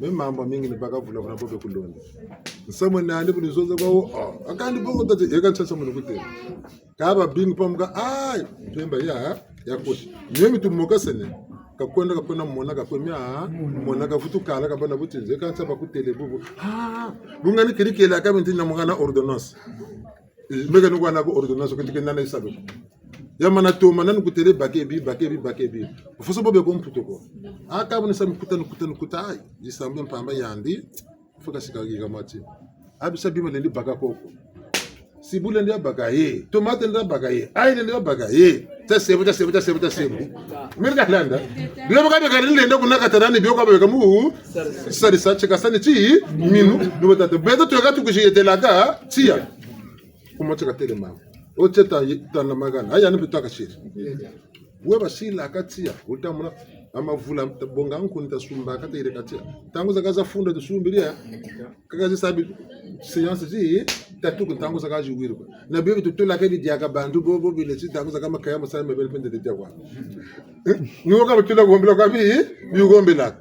Me mambu mingi ni baka vula vula bobe kulonda. Nsamu nani bu ni zonza kwa wo, oh. Akandi bongo tati, eka nsamu ni kutêle. Ka ba bingi pamuka, ai, mpemba ya, ya kosi. Mio mi tumokasene. Kakwenda, kakwenda mona, kakwenda mona, kavutu kala, kabana butinze, ka nsaba kutêle bubu. Ah, bu ngani keri kela ka binti na mungana ordonnance. Meka ni kwana ko ordonnance ko tike nana isabe. Ya mana toma nani kutêle baka bi, baka bi, baka bi. Foso bobe ko mputu ko. Aka buni sa mi kuta, ni kuta, ni kuta, ai, disambu mpamba yandi. Foka sika yika mati. Abi sa bi ma lendi baka koko. Si bu lendi ya baka ye. Tomate lendi ya baka ye. Ai lendi ya baka ye. Ta sebu, ta sebu, ta sebu, ta sebu. Meri ka landa. Bio baka beka lendi lenda kuna katarani bio kwa beka mu. Sari sa cheka sani ti minu. Nuba tata. Beto tuweka tukusi yetelaka. Tiya. Kuma ti katêle mama. O ti ta, ta na magana. Aya ni bitaka siri. We basilaka tiya. Wuta mona amavula bonga nkuni tasumbaka tayirika tiya. Ntangu zakaka za funda tusumbiri ya. Kaka zi sabi séance zi tatu ku ntangu zakaka zi wiri ko. Na bio bi tutula ke bi diaka bantu bobo bile ti ntangu zakaka makaya masala mabele pende de diakwa. Eh? Ni wo ka bitula gombela kwa bi, bi gombela.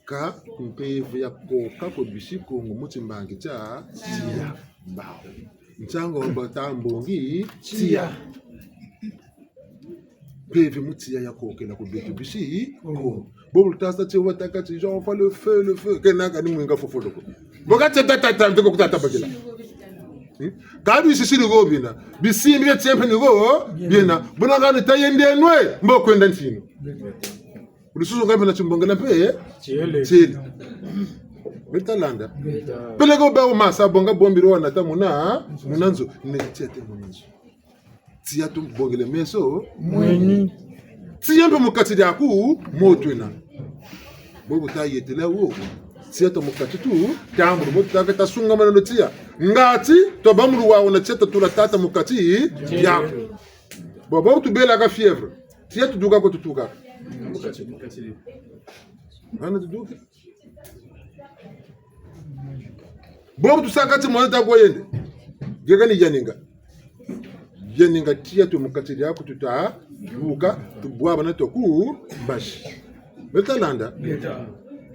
Ka mpeve ya koka ko bisi Kongo mu timbangi tia tiya mbawu. Nsangu wa mbata mbongi tiya. Mpeve mu tiya ya kokela ku beto bisi ko. Bo bu tasa ti watâka ti, j'envoie le feu, le feu. Kena kani mwinga fofolo ko. Bo ka tata tata, nteko kutata bakila. Hmm? Ka bisisiri ko bina. Bisimbi bia tiempe ni ko bina. Buna kani tayende nwe, mbo kwenda ntinu. Lusuzunga mpe na timbongela mpe, eh? Tiele. Tiele. Beta landa. Beta. Peleko ba wo masa bonga bombiri wana ta muna, muna nzo. Ne tiete muna nzo. Tiya tubongele meso. Mweni. Tiya mpe mu kati diaku, mo twena. Bo bu tayetela wo. Tiya to mu kati tu, tambula bo tutâka tasungamana no tiya. Ngati, tobâ mu luwawanu na tiya tatula tata mu kati diaku. Bo, bo tubelaka fièvre. Tiya tuduka ko tutuka. Hana tuduka. Bo bu tusaka ti mwana ta kwa yende. Gega ni yaninga. Yaninga tiya tu mu kati diaku tuta duka, tubwabana to ku mbazi. Beta landa. Beta.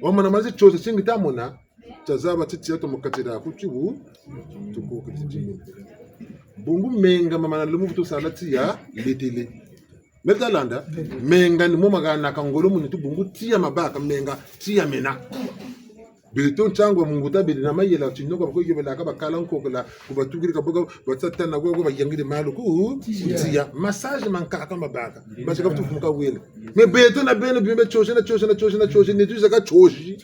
Wamana mazi tiosi tingi tamona. Tazaba ti tiya to mu kati diaku tibu. Tukuki titimi. Bungu menga mamana lumu kutu sala tiya, letele. Beta landa, menga ni mo mahanaka ngolo mu nitu bungu tiya mabâka, menga tiya mena. Beto ntangu wa munguta beri na mayela tino kwa kwe yobelaka bakala nkokela, ku batukiri ka boka, batsatana kwa, kwa bayangiri malu ku, ku tiya. Massage mankaka mabâka. Basi ka futu fumuka wele. Mais beto na beno bimbe tiosi na tiosi na tiosi na tiosi, nitu zaka tiosi.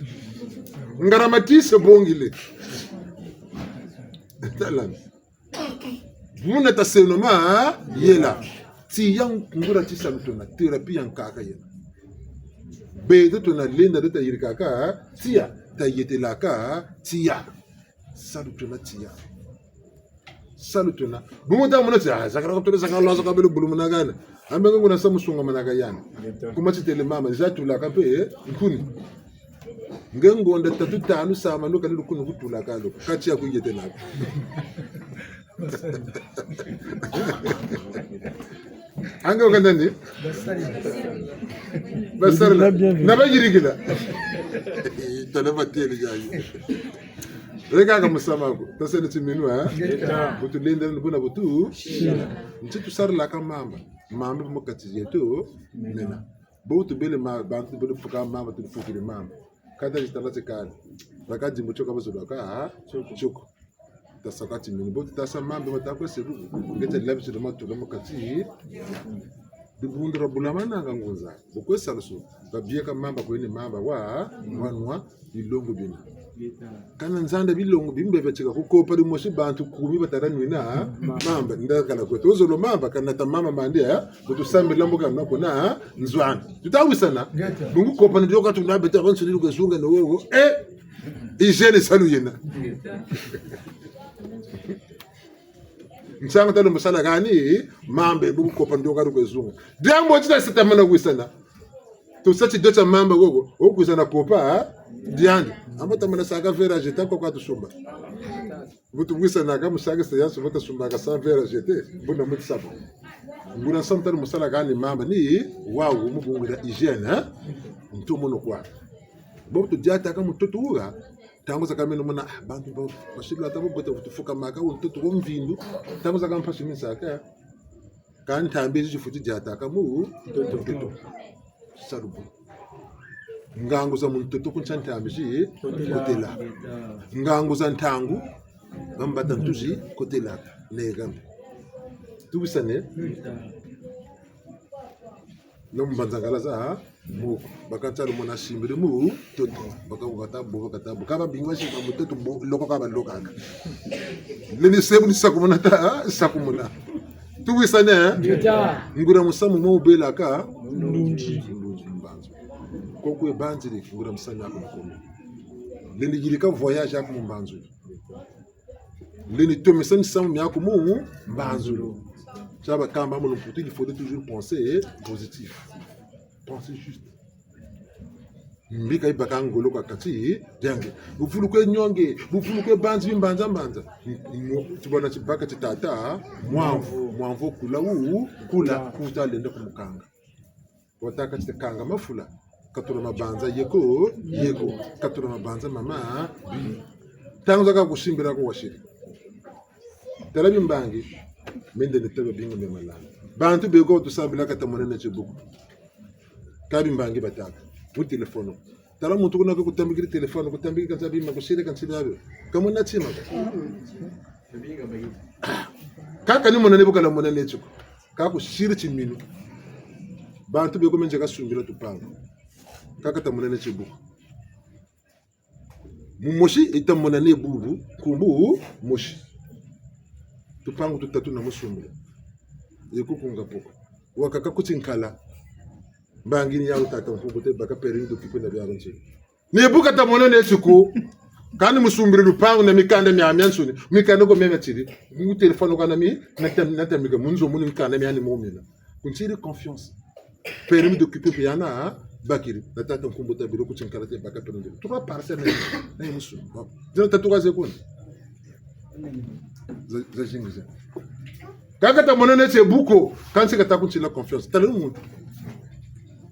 Ngara matise bongile. Beta landa. Buna taseno mayela. Tiya nguria ti salu twena, thérapie ya nkaka yena. Beto twena lenda do tayirikaka tiya, tayetelaka tiya. Salu twena tiya. Salu twena. Bungu tamona ti, ah, zakala kotole, zakala, zakala bele bulu muna hana. Ambe nguna samu sungamanaka yani. Kuma titele mama, zatulaka mpe, eh, nkuni. Nge ngonda tatu tanu sama no kali lukunu kutulaka lo. Kati ya kuyetelaka. Anga wakanda ni? Basarila. Na bayirikila. Tala batele yayi. Reka ka musamu ko. Taseno timinu, eh? Bu tulenda ni buna bu tu. Nti tusarilaka mamba. Mamba mu kati dieto. Mena. Bo tubele ma, bantu bele fuka mamba, tufukiri mamba. Kata zitala ti kala. Baka dimbu tioka bazolaka, ah, tioko. Tasaka timinu. Bo tasa mamba, bata kwe sebu. Ngeta labi tilo matula mu kati. Dibundu dia bula mananga ngunza. Bo kwe salusu. Babieka mamba kweni mamba wa, wanwa, bilongo bina. Kana nzanda bilongo bimbe batika kukopa dimosi bantu kumi batala nwina, mamba, ndakala kweto. Ozolo mamba, kana ta mamba mandi, eh? Kutu sambila mbo kana kuna, nzwani. Tutawisana. Ngeta. Bungu kopa ni dioka tuna beta bantu ni kuzunga no wowo. Eh! Hygiène salu yena. Ngeta. Nsangu talo musala kani, mamba bungu kopa ni dioka kuzunga. Diambu tita sita mana wisana. Tusa tidio tia mamba koko, okwiza na kopa, ha? Diandi. Amba tamana saka verre à jeter ko kwa tusumba. Butu bwisa na ka musaka se yasu bata sumbaka sans verre à jeter, buna muti sabu. Nguna samu tala musala kani mamba ni wawu mu bungu dia hygiène, hein? Ntu mono kwa. Bo tu diataka mutoto wuka, ntangu zakaka meno mona, ah, bantu ba, basibila ta bo bota butu fukamaka, mutoto wa mvindu, ntangu zakaka mpasi mi nsaka, ka ntambi zi zifuti diataka mu, mutoto. Salu bu. Ngangu za mu ntoto ku ntsia ntambi zi kotela. Ngangu za ntangu, bambata ntu zi kotela. Ne gambe. Tuwisane? No mbanzangala za, ha? Moko. Baka nsalu mona simbiri mu ntoto. Baka bukata bo, bakata bo. Ka babingi basimba mu ntoto bo, loko ka balokaka. Lendi sebu ni sakumuna ta, ha? Sakumuna. Tuwisane, eh? Ngeta. Nguria musamu mo wubelaka? Ndunzi. Ndunzi mbanzu. Koko ebanziri, nguria musamu aku nkomi. Lendi yirika voyage aku mu mbanzulu. Lendi tomesa misamu miaku mu mbanzulu. Tia bakamba mu lumputu, il faut toujours penser positif. Penser juste. Mbi ka yibaka ngolo kwa kati diange. Buvulu kwe nionge, buvulu kwe banzi bi mbanza mbanza. Mu, tubona tibaka ti tata, mwamvu, mwamvu kula wu, kula, kuta lenda kumukanga. Wataka ti kanga mafula, katula mabanza yeko, yeko, katula mabanza mama, bi. Ntangu zakaka kusimbila ko wasiri. Tala bimbangi, mende ni taba binga me malanga. Bantu beko tusambila ka ta mona neti buku. Ka bimbangi bataka. Mu téléphone. Tala muntu kuna kwe kutambikiri téléphone, kutambikiri kansi bima, kusiri kansi biabio. Ka mona tima ko. Kaka ni mona ni bu kala mona neti ko. Ka kusiri timinu. Bantu beko menze ka sumbila tupangu. Kaka ta mona neti buku. Mu mosi, yi ta mona ni bubu, nkumbu mosi. Tupangu tutatu na mu sumbila. Ye kukunga poko. Wakaka kuti nkala. Mbangi ni yawu tata nkumbu te baka permis d'occuper na biabiansoni. Ni bu ka ta mona neti ko. Kani mu sumbila lupangu na mikanda miamiansoni. Mikanda ko mia miatiri. Mu téléphone kwa na mi, na tam-, na tambika mu nzo mu ni mikanda miani mo mina. Kuntiri confiance. Permis d'occuper mpe yana, ha? Bakiri. Na tata nkumbu ta bilo kuti nkala te baka permis d'occuper. Trois parcelles na, na musu. Bon. Zina tatu ka ze kuna. Za, za zingi ze. Kaka ta mona neti buku, kansi ka ta kuntila confiance. Tala muntu.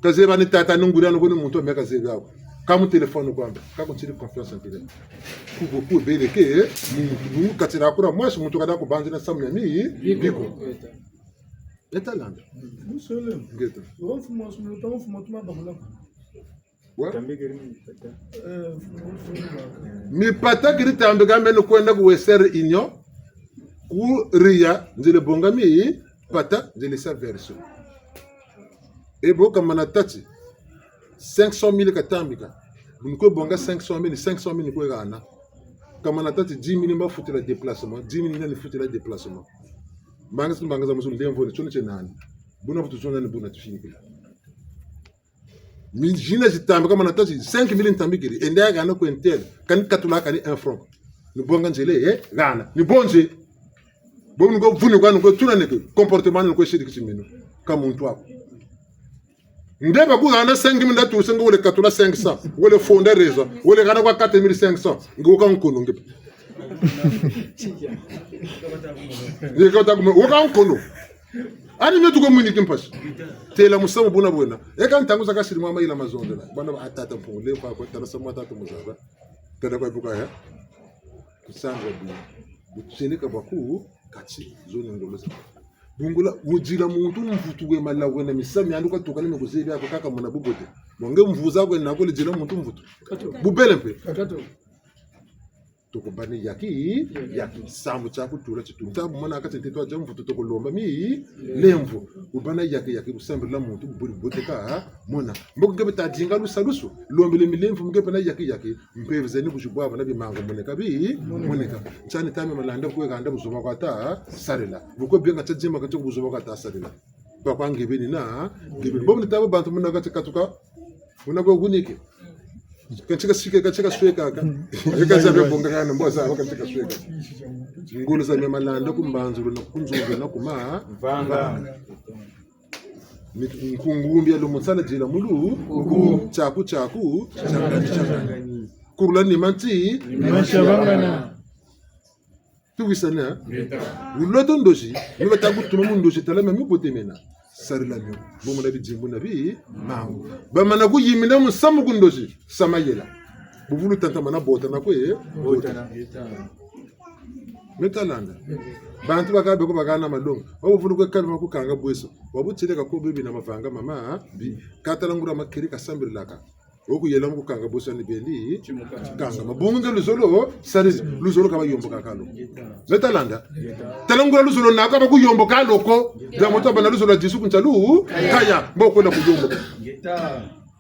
Ka zebi ni tata ni nguri ano kuni muntu wa mia ka zebi ako. Ka mu téléphone kwa mba. Ka kuntiri confiance mpila. Kuko ku bele ke, muntu, muntu katira kura mwasi, muntu kada kubanzila samu ya mi, biko. Biko. Eta landa. Musele. Ngeta. Wo mfumu wa sumulu, ta mfumu tuma bakula. Wa? Tambikiri mipata. Eh, mfumu, mfumu wa. Mipata keri tambika meno kwenda ku Western Union. Ku ria, nzele bonga mipata, nzele sa version. E bo kamana tâ ti cinq cent mille katambika. Bu ni kwe bonga cinq cent mille, cinq cent mille ni kwe hana. Kamana tâ ti dix mille mba futila déplacement, dix mille nani futila déplacement. Mbanga si mbanga za musu ndemvo ni tsono tse nani. Buna vutu tsono nani buna tufinikila. Mi zina zitambika kamana tâ ti cinq mille ntambikiri. Ende ya hana kwe ntele. Kani katula kani un franc. Ni bonga nzele, eh, hana. Ni bonze. Bo ni kwe vuni kwa ni kwe tuna neke. Comportement ni kwe siri kisimino. Ka muntu ako. Nde ba ku hana cinq mille nda tu senga wele katula cinq cents, wele fonda réseau, wele hana kwa quatre mille cinq cents, nge wuka nkono nge. Nge kata kuma, wuka nkono. Ani mie tuko mwini kimpasi. Têla musamu buna bwena. E ka ntangu za kasiri mwa mayela mazonzela. Bana ba tata Mpungu le kwa kwa tala samu tata muzaba. Tala kwa buka ya. Kusanga bi. Butsele ka baku kati zo ni ngolo za. Bungula, wudila muntu mvutu we mala wena misamu miandi kwa tuka ni me kuzebi ako kaka mona bubote. Bo nge mvuza kwena ko lidila muntu mvutu. Kato. Bubele mpe. Kato. Toko bani yaki, yaki sambu tia kutula titu. Ntabu mona kati nteto adia mvutu toko lomba mi, lemvo. Bubana yaki yaki busambila muntu, bubuli bote ka, mona. Mboko nge beta dinga lusalusu, lombele milemvo, nge bana yaki yaki. Mpeve zeni buzibwabana bimangu moneka bi, moneka. Ntiani tame malanda kwe handa buzoba kwa ta sarila. Bu kwe bienga tia dima kati ku buzoba kwa ta sarila. Ba kwa nge beni na, nge beni. Bo muni tabo bantu muna kati katuka, muna kwe hunike. Kanti ka sike, kanti ka sweka ka. E ka zabe bonga kana, mbo zaba kanti ka sweka. Ngolo za mia malanda ku mbanzulu na ku nzulu na kuma. Mvanga. Ni-, nkungumbi ya lumu nsala dila mulu. Kuku. Tiaku, tiaku. Tiangani, tiangani. Kurula ni manti. Ni manti ya bangana. Tuwisana. Ngeta. Wuloto ndozi. Ni bata kutuma mu ndozi tala ma mibote mena. Sarila mio. Bo mona bidimbu na bi. Mangu. Bamana kuyimina musamu ku ndozi. Sa mayela. Buvulu tanta mana botana kwe. Botana. Botana. Meta landa. Bantu baka beko baka na malonga. Wabu vulu kwe kalima kukanga bweso. Wabu tile ka ko bebi na mavanga mama, bi. Katala nguria makeri kasambilaka. Wo kuyela mu kukanga bweso ni bendi. Kanga. Mabungu nge luzolo, sari luzolo ka bayombo kakalo. Meta landa. Tala nguria luzolo naka ba kuyombo kalo ko. Da moto bana luzolo disu kuntalu. Kaya. Mbo kwenda kuyombo.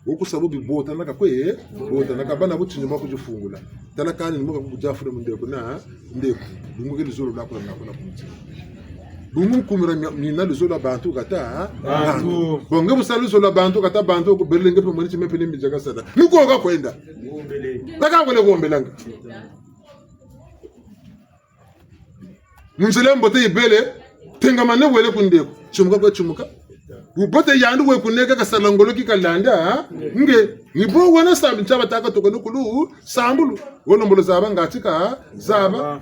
Wo kusa bo bibota naka kwe, bota naka bana butini mwa kuzifungula. Tala kani ni mwa kukudiafuna mu ndeko na ndeko. Bungu ke luzolo lwako na kuna kunti. Bungu nkumira mi-, mina luzolo lwa bantu kata, bantu. Bantu. Bo nge busa luzolo lwa bantu kata bantu, kubelele nge pe mweni ti me pe ni mbizaka sala. Ni ko ka kwenda. Wombele. Kaka kwele wombelanga. Mu nzila mbote yibele, tengamane wele ku ndeko. Timuka kwe timuka. Bubote yandi we kuneka kasala ngolo ki kalanda, ha? Nge, ni bo wena sambi ntia bataka toko nukulu, sambulu. Wolo mbolo zaba ngati ka, zaba.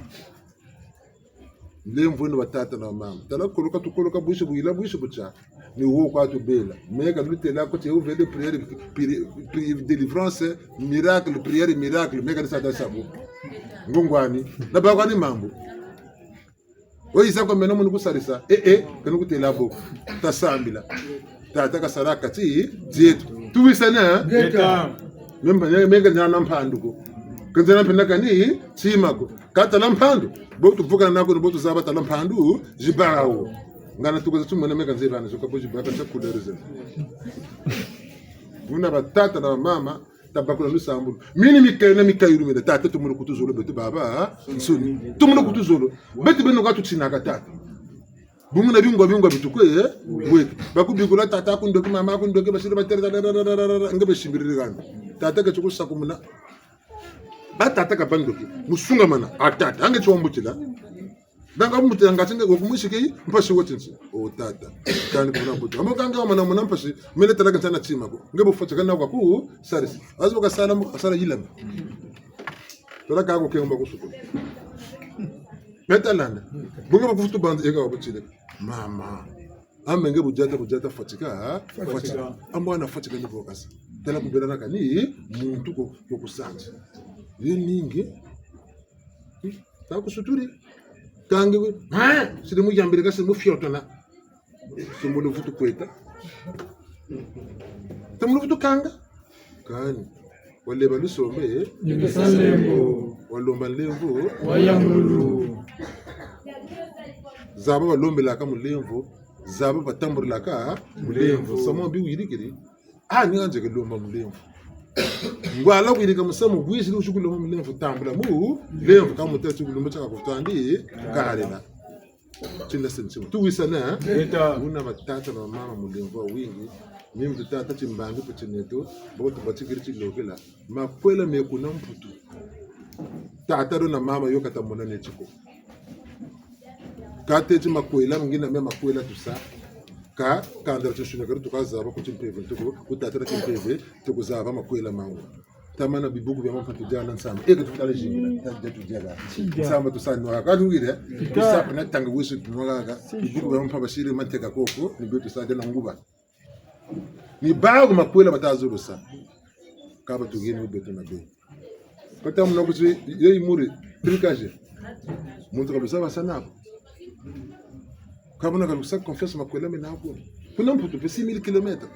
Lemvo ni batata na mama. Tala koloka tukoloka bwisi bwila bwisi butia. Ni wo kwa tubela. Meka lutela ko ti ouvre de prière, pri-, pri-, délivrance, miracle, prière, miracle. Meka ni sata sabu. Ngongwani. Na bakwani mambu. Oyiza kwa meno munu kusarisa. Eh, eh, kenu kutêla bo. Tasambila. Tata kasala kati dieto. Tuwisane? Ngeta. Memba, me, me ka nzena mpandu ko. Ka nzena mpe na kani tima ko. Ka tala mpandu. Bo tuvukana nako, bo tuzaba tala mpandu, zibarawo. Ngana tuko za tumwene me ka nzeba na zo ka bo zibaka za couleur zena. Buna batata na bamama, tabakula lusambulu. Mini mikayi na mikayi lumene, tata tumunu kutuzolo beto babansoni. Tumunu kutuzolo. Beto beno ka tutinaka tata. Bungu na bingwa bingwa bitukwe, eh? Weke. Bakubikula tata kundoki, mama kundoki, basiri batêle, nge besimbiriri kani. Tata ke tukusakumuna. Ba tata ka bandoki. Musungamana, a tata. Ange tiwambutila. Banga mutela ngati nge wakumwisiki, mpasi watinsi. O tata. Kani kuna mbuto. Amo kange wamana muna mpasi, mele tala kantana tima ko. Nge bufwati kana kwa ku, sarisi. Azi wakasala mu, kasala yilama. Tala kako kengo bakusuku. Meta landa. Bunga bakufutu banzi eka wabutile. Mama. Ame nge budiata, budiata fatika, ha? Fatika. Fatika. Ambo ana fatika ni bokasa. Tala kubela na kani, muntu ko, ko kusanzi. Ye ninge. Hmm? Ta kusuturi. Kange we. Ha? Sidi muyambiri kasi mufiotona. Sumulu vutu kweta. Sumulu vutu kanga. Kani. Waleba lusombe, eh? Yebisa nlemvo. Walomba nlemvo. Wayambulu. Zaba balombelaka mu nlemvo. Zaba batamburilaka mu nlemvo. Samu mbi wirikiri. Ah, ni anzeke lomba mu nlemvo. Ngwala wirika musamu gwizili wusi kulomba mu nlemvo, tambula mu nlemvo, ka mutêle ti kulumba tiaka kutandi, kalela. Tinda sensimu. Tuwisane, eh? Ngeta. Buna batata na bamama mu nlemvo wawingi. Ni muntu tata timbangi peti neto, bo tubatikiri tilokela. Makwela me kuna Mputu. Tata do na mama yo kata mona neti ko. Ka teti makwela, ngina me makwela tusa. Ka, kanda tinsuni kari tuka zaba ku timpeve, tuku, ku tata na timpeve, tuku zaba makwela mawu. Tamana bibuku bia mampa tudiala nsamba. Eke tutala zingi, ta dia tudiala. Nsamba tusa nwa. Ka tungire, tusa pe na tanga wisu tunwa kaka. Bibuku bia mampa basiri manteka koko, ni bio tusa dia na nguba. Ni bawu makwela bata zolo sa. Ka batugeni mu beto na be. Kata muna kuti, yo imuri, tricage. Muntu ka bisa basa nako. Ka muna ka bisa confiance makwela mena ko. Kuna Mputu pe six mille kilomètres.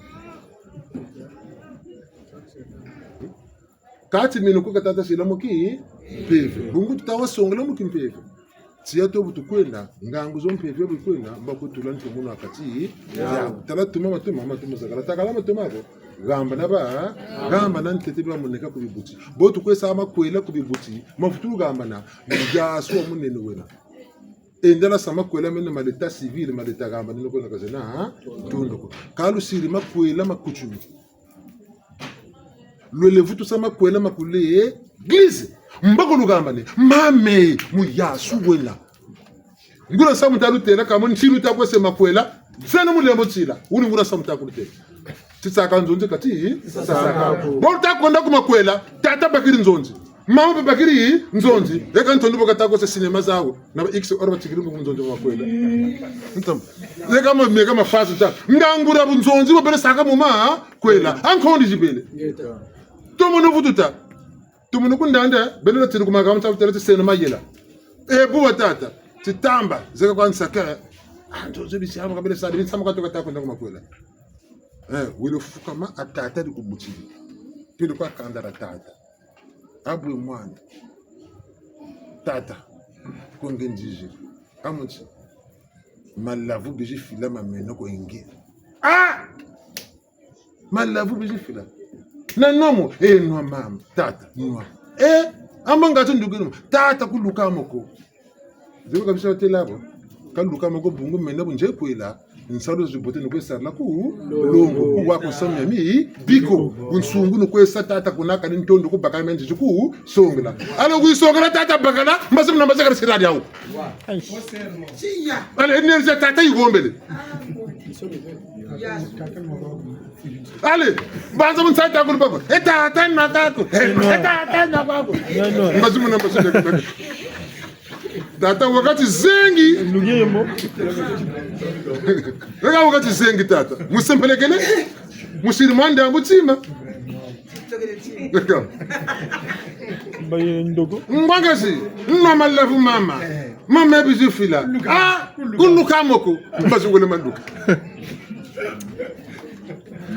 Kati minu ku ka tata sila mu kimpeve. Bungu tuta wa songela mu kimpeve. Tiya to bu tukwenda, ngangu zo mpeve bu kwenda, mba kutula ntu munu ha kati. Ya. Tala tuma matuma, matuma zakala. Takala matuma ko. Gamba na ba, gamba na ntete bia moneka ku bibuti. Bo tukwe sa makwela ku bibuti. Mavutu gamba na, yasu wa munene wena. Enda la sa makwela mena ma l'état civil, ma l'état gamba, nino kwena kazena, ha? Ntondo ko. Ka lusiri makwela ma kutumi. Lwele vutu sa makwela ma ku l'église. Mba ko lugamba ne, mame, mu yasu wena. Nguria samu ta lutêla, ka mo nti luta kwese makwela, zena mu lembo tila. Wuni nguria samu ta kulutêla. Titsaka nzonzi kati, titsaka. Bo luta kwenda ku makwela, tata bakiri nzonzi. Mama pe bakiri nzonzi. Eka ntondo bo kata kwese cinéma zawu. Na ba X oro batikiri mu nzonzi makwela. Ntam. Eka ma, meka ma fasu ta. Nga nguria bu nzonzi bo bele saka mu makwela. Ankondi zibele. Tomo no vutu ta. Tumunu ku ndanda, beno na tiri ku makambo ta tele tiseno mayela. E bu wa tata, titamba, zeka kwa nsaka. Ah, nzo zo bisi hama kabele sa, bisi hama katoka ta kwenda ku makwela. Eh, wele fukama a tata di ku butiri. Pele kwa kanda la tata. Abwe mwana. Tata, ko nge nziziri. Amuti. Malavu bizi fila ma meno ko ingi. Ah! Malavu bizi fila. Na nwa mo, eh, nwa mama, tata, nwa. Eh, amba ngatu ndukiri mo, tata kuluka mo ko. Zebo kabisa têla bo. Kaluka mo ko bungu mena bu nze kwela. Nsalu zibote ni kwe sarila ku longo. Ku wa ku samu ya mi, biko. Bunsungu ni kwe sa tata kuna kani ntondo ku bakala menzi ku songela. Alors ku songela tata bakala, mbazi muna mbazi kala sirari yawu. Allez, énergie tata yigombele. Allez, banza mu nsata kulu baba. E tata na kaku. E tata na kaku. Mbazi muna mbazi muna. Tata wakati zengi. Weka wakati zengi tata. Musempelekele. Musiri mwanda mutima. Weka. Mbaye ndoko. Ngwangazi. Nwa malavu mama. Mama bizifila. Ah, kuluka moko. Mbasi wele manduka.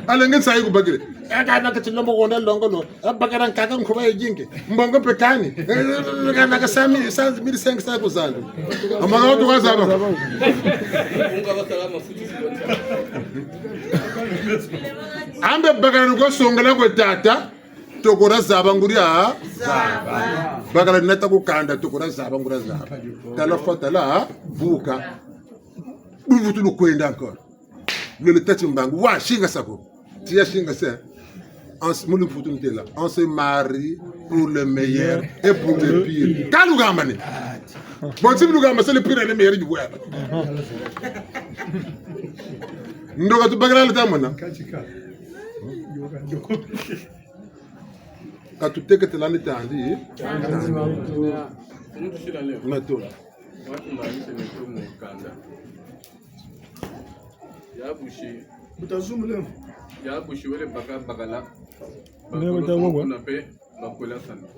Alenge nsayi kubakiri. Eka na kati lombo wonda longo lo. Bakala nkaka nkuba yingi. Mbongo mpe kani. Kana ka sami, sa mille cinq cents ku zandu. Amaka watu wazaba. Ambe bakala nuko songela kwe tata. Toko dia zaba nguria. Zaba. Bakala nata ku kanda toko dia zaba nguria zaba. Tala fwa tala buka. Buvutulu kwenda encore. Lele tati mbangu. Wa, singasa ko. Tiya singasa. On s-, mu lumputu ntela. On se marie pour le meilleur et pour le pire. Ka lugamba ni. Bon, si lugamba, c'est le pire et le meilleur du web. Ndoka tubakala leta mona. Ka tuteketela ni tandi. Muntu sila leo. Mato. Watu mba mise neto mu kanda. Ya busi. Butazumule. Ya busi wele baka bakala. Leo bakolo bata wagwa. Kuna pe bakwela sana.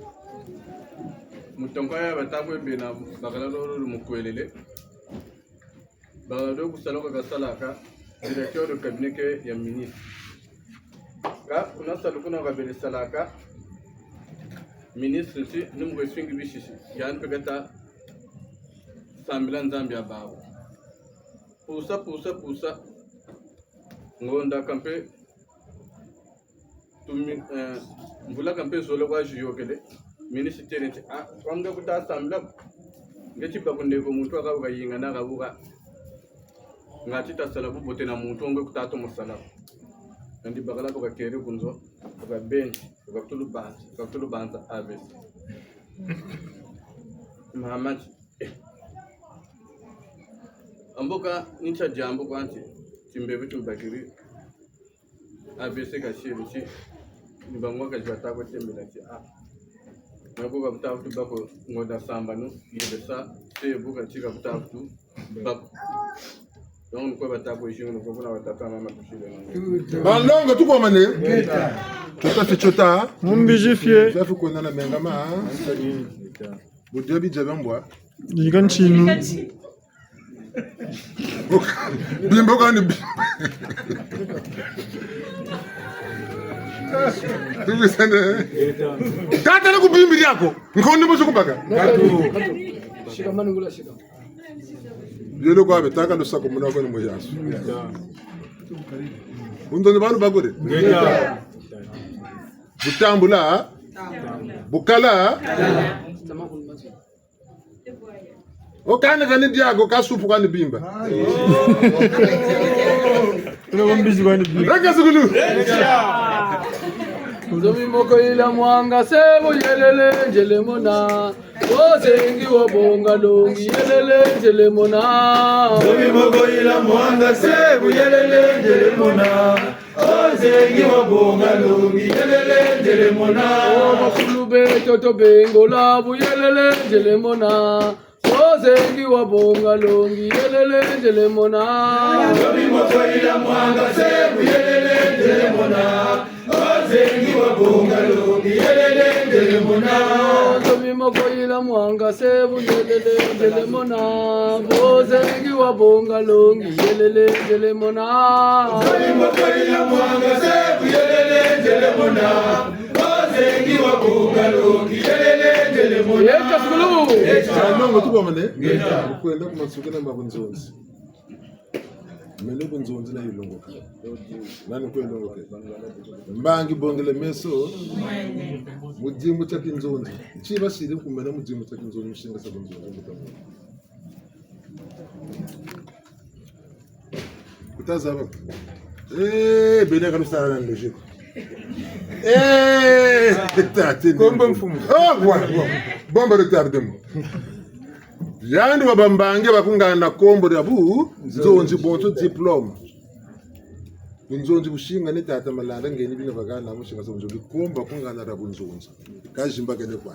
Mutonka ya bata kwe bena bakala lolo mukwelele. Bakala do ku sala kwa kasalaka, directeur de cabinet ke ya ministre. Ka kuna salu kuna kabele salaka, ministre ti, ni mu kwe fingi bisisi, yandi mpe kata sambila Nzambi ya bawu. Pusa, pusa, pusa. Ngonda kampe, tumi-, eh, mvula kampe zola kwa ziyôkele. Ministre têle ti, ah, kwa nge kuta sambila. Nge ti bakunde ko muntu waka wuka yinga na kabuka. Nga ti ta sala bubote na muntu wo nge kuta tomo sala. Nandi bakala ko kakeri ku nzo, ko kabenzi, ko katulu banza, ko katulu banza A V C. Mama ti, eh. Amboka ni tia diambu kwa nti, timbevo timbakiri. A V C kasiri ti, ni bango kazi bata ko tembela ti, ah. Nako kabuta vutu bako ngonda sambanu, yebesa, se buka ti kabuta vutu bako. Donc, ni kwe bata ko izingu, ni kwe kuna batata mama tusile na. Banlongo tukomane. Tiota fi tiota. Mumbi zifie. Zafi kwenda na menga ma. Budia bidia bia mbwa. Yika ntinu. Bimba kani bi-, tubisane. Tata na kubimbi diako. Nkondi musu kubaka. Shika mani ngula shika. Yelo kwa betaka lusako muna kwa ni muyasu. Unzo ni banu bakure. Butambula. Bukala. O kani kani diako ka supu kani bimba. Tuna mbizi kani bimba. Raka sukulu. Nzobi moko yila mwanga se buyelele nzele mona. Ozengi wa bonga longi yelele nzele mona. Nzobi moko yila mwanga se buyelele nzele mona. Ozengi wa bonga longi yelele nzele mona. O makulu beto to bengola buyelele nzele mona. Ozengi wa bonga longi yelele nzele mona. Nzobi moko yila mwanga se buyelele nzele mona. Ozengi wa bonga longi yelele nzele mona. Nzobi moko yila mwanga se buyelele nzele mona. Ozengi wa bonga longi yelele nzele mona. Nzobi moko yila mwanga se buyelele nzele mona. Ozengi wa bonga longi yelele nzele mona. Yeka sukulu. Yeka. Nongo tukomane. Ngeta. Kwenda ku masuka na mbaku nzonzi. Mene ku nzonzi na yilongoka. Nani kwe longoke? Mbangi bongele meso. Mu dimbu tia kinzonzi. Nti basiri ku mena mu dimbu tia kinzonzi, mu singasa ku nzonzi. Kuta zaba. Eh, bena ka lusala na logique. Eh, tati. Kombo mfumu. Oh, ouais, ouais. Bon, bah, retard de moi. Yandi wa bambangi bakungana kombo dia bu nzonzi bonso diplôme. Bunzonzi businga ni tata Malanda ngeni bina bagana mu singasa bunzonzi kombo bakungana dia bunzonzi. Ka zimbakene kwa.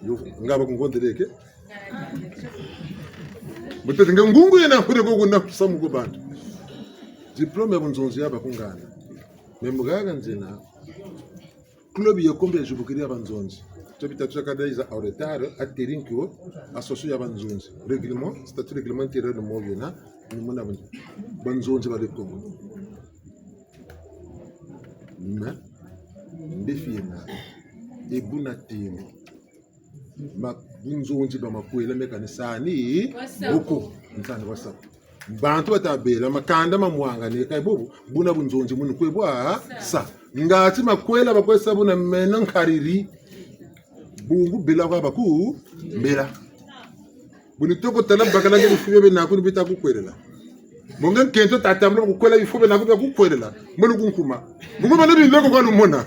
Yo, nga bakungondeleke. Mutete nge ngungu yena kure ko kuna samu ko bantu. Diplôme ya bunzonzi ya bakungana. Me mugaga nzena. Club ya kombo ya zibukiri ya banzonzi. Tio bitatu tia kadiza en retard, a terinki wo, a soso ya banzonzi. Règlement, statut réglementaire ni mo biena, ni muna banzonzi ba le Congo. Mais, ndefi yena, e buna tini. Ma, bunzonzi bwa makwela meka ni sani, boko, nsani bwa sa. Bantu bata bela, makanda mamwangane, ka bubu, buna bunzonzi munu kwe bwa sa. Ngati makwela bakwe sa buna meno nkariri. Bungu bela kwa baku, bela. Bu ni toko tala bakala nge bifu bie naku ni bita kukwelela. Bo nge nkento tatambula kukwela bifu bie naku bia kukwelela. Mbo lukunkuma. Bungu bana biloko kwa lumona.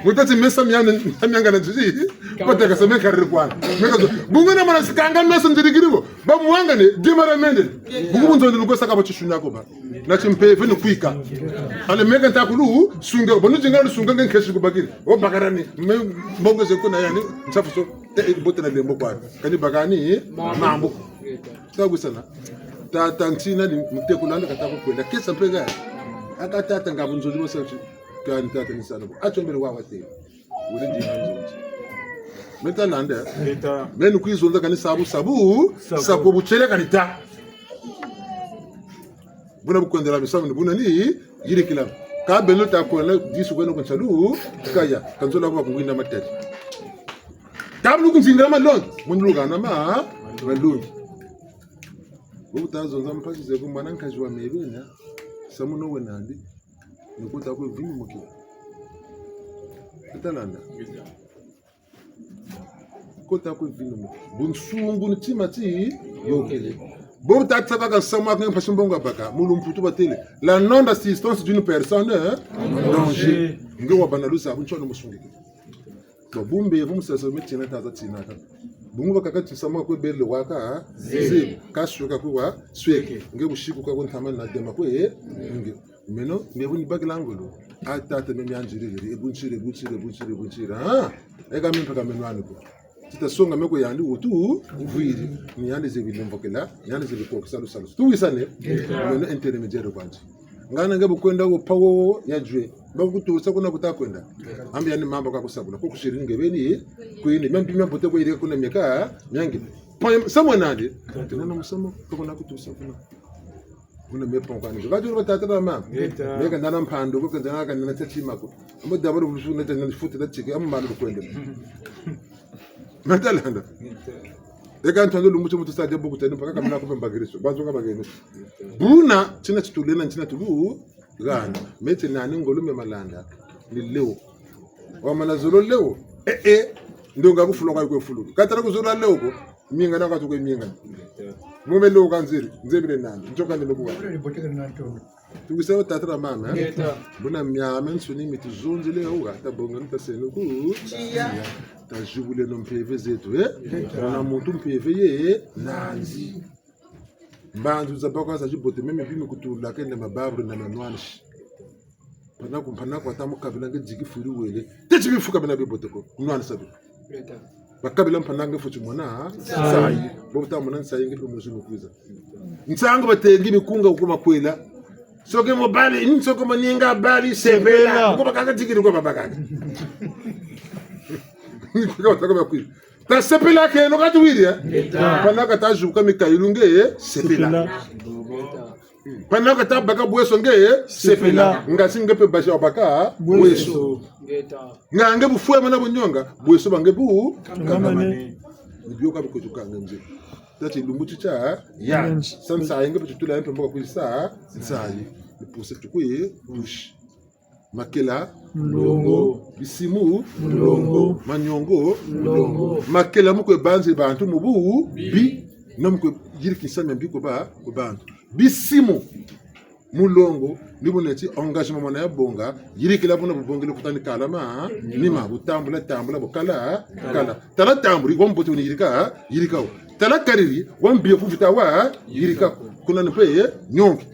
Mu tâ ti meso miana, mianga na nziri. Bata ka sa meka riri kwana. Meka zo. Bungu na mwana sikanga meso nziri kiri bo. Bamwangane, demara mende. Bungu bunzonzi lukwe saka ba tisuni ako ba. Na timpeve ni kwika. Ale meka ntakulu, sunga, bo nu zinga lusunga nge nkesi kubakiri. O bakarani, me, mbongo ze kuna yani, nsafu so, eh, eh, bote na lembo kwa. Kani bakani, mambu. Tawisana. Tata ntina ni mutekolo andi kata kukwela. Kesa mpe nga. Aka tata nga bunzonzi bo sa ti. Kani tata ni sana bo. Atio mbele wa wate. Wuri di bunzonzi. Meta landa. Meta. Meno kwiza nza kani sabu, sabu. Sabu. Sabu butiele kani ta. Buna bu kwendela misamu ni buna ni yirikila. Ka beno ta kwenda disu kwenda ku nsalu, kaya, ka nzola kwa kungwinda matari. Tabu lukunzinga malongi, munu lugana ma, malongi. Bo bu ta zonza mpasi ze ku mwana nkazi wa mebena, samu no we nandi, ni kota kwe vini muki. Ita landa. Kota kwe vini muki. Bunsungu ni tima ti yokele. Bo bu ta tsaba ka samu aka mpasi mbongo baka, mu lumputu batêle. La non-assistance d'une personne, hein, en danger. Nge wabâ na luzabu ntsoni musungiki. Ba bumbe bu musasa me tina taza tina ka. Bungu bakaka ti samu kwe bele waka, ha? Zebe. Zebe. Ka sweka kwe wa, sweke. Nge busiku ka kwe ntama na dema kwe, eh? Nge. Meno, nge bu ni bakila ngolo. A tata me mianziriri, e bu nsiri, e bu nsiri, e bu nsiri, e bu nsiri. Ha? E ka me mpaka meno ani ko. Tita songa me ko yandi wutu, uvwiri. Ni yandi zebi lemvokela, ni yandi zebi kokisa lusalusu. Tuwisane? Meno intermédiaire kwandi. Ngana nge bu kwenda wo pa wo ya jwe. Ba kutusa kuna kuta kwenda. Ambi yani mamba ka kusabula. Ko kusiri nge beni, kwini, mia mbi mia mbote kwe yirika kuna mieka, miangi. Pa, samu nandi? Tata nana musamu, ko kuna kutusa kuna. Kuna me pon kwani. Ka juru ba tata ba mama. Ngeta. Meka nana mpandu, ko kenda nana kanana tati mako. Amo dabalo busu na tana futi na tike, amo malu kwenda. Meta landa. Ngeta. E ka ntondo lumbu ti muntu sa dia buku tani mpaka ka mina kupe mbagiriso. Bantu ka bageni. Buna, tina ti tulenda, tina tulu, gana. Mete nani ngolo me malanda. Ni leo. Wamana zolo leo. Eh, eh. Ndonga kufula kwa kwe fulu. Ka tala ku zolo leo ko. Minga na ka tukwe minga. Mu me leo ka nziri. Nzebile nani. Nzoka ni leo kwa. Tuwisa wo tata na mama, eh? Ngeta. Buna miamiansoni mi tuzonzele wo, ata bonga nta seno ku. Tia. Tazibuleno mpeve zeto, eh? Ngeta. Muna muntu mpeve ye, nandi. Mbandu za bakwa za zibote, meme bimi kutula kende mababu na manwanisi. Mpana ku, mpana ku ata mu kabila nge diki furi wele. Teti bifuka bina bibote ko, nwanisa bi. Ngeta. Bakabila mpana nge futi mona, ha? Nsayi. Nsayi. Bo bu ta mona nsayi nge pe muzi mukwiza. Nsangu batengi mikunga ku makwela. Soke mo bali, ni soke mo ninga bali, sepela. Sepela. Ko bakaka tikiri ko babakaka. Ni ko bakaka bakwiza. Ta sepela ke, no ka tuwiri, eh? Ngeta. Mpana ka ta zuka mikayilu nge, eh? Sepela. Sepela. Mpana ka ta baka bweso nge, eh? Sepela. Sepela. Nga si nge pe basi wa baka, bweso. Bweso. Ngeta. Nga nge bu fwema na bu nionga, bweso bwa nge bu kangamane. Kangamane. Ni bio ka bu kutuka nge nze. Tati lumbu ti tia, ya. Nge nze. Sa nsayi nge pe tutula mpe mboka kwisa, nsayi. Ni puse tukwe, bushi. Makela. Mulongo. Bisimu. Mulongo. Maniongo. Mulongo. Makela mu kwe banzi bantu mu bu, bi. Bi. Na mu kwe yirikisa mbi kwe ba, kwe bantu. Bisimu. Mulongo, ni bu neti engagement mwana ya bonga, yirikila buna bu bongele kutani kala ma, nima, bu tambula, tambula, bu kala, kala. Tala tambuli, wa mbote wuni yirika, yirika wo. Tala kariri, wa mbi ya kuvita wa, yirika. Kuna ni mpe, eh, niongi.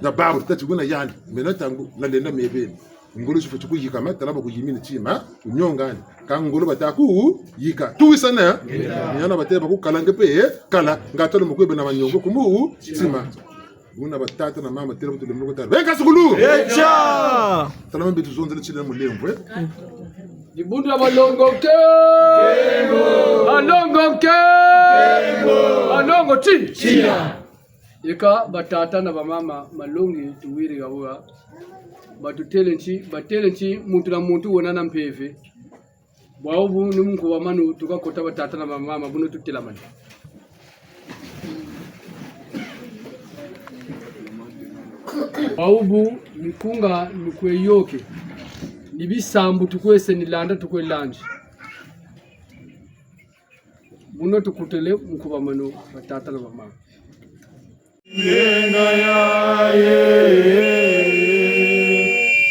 Na babu, tati kuna yandi, meno ntangu, nalenda mebeni. Ngolo si fweti kuyikama, tala ba kuyimini tima, kunyongani. Ka ngolo bata kuyika. Tuwisane, eh? Ngeta. Ni yana batêle ba kukala nge pe, eh, kala. Nga tala mu kwe bena maniongo ku mutima. Buna batata na mama têle bu tulembo kutala. Beka sukulu! Echa! Tala mambi tuzonzele tile mulemvo, eh? Dibundu dia balongo ke! Balongo ke! Balongo ti! Tia! Eka batata na bamama, malongi tuwiri ha wa. Batutêle ti, batêle ti, muntu na muntu wena na mpeve. Bwabu ni mu nkuba manu tuka kota batata na bamama, buna tutelamani. Bwabu mikunga mikwe yôke, ni bisambu tukwe sa ni landa tukwe landi. Buna tukotele mu nkuba manu batata na bamama. Zimbienga yaye,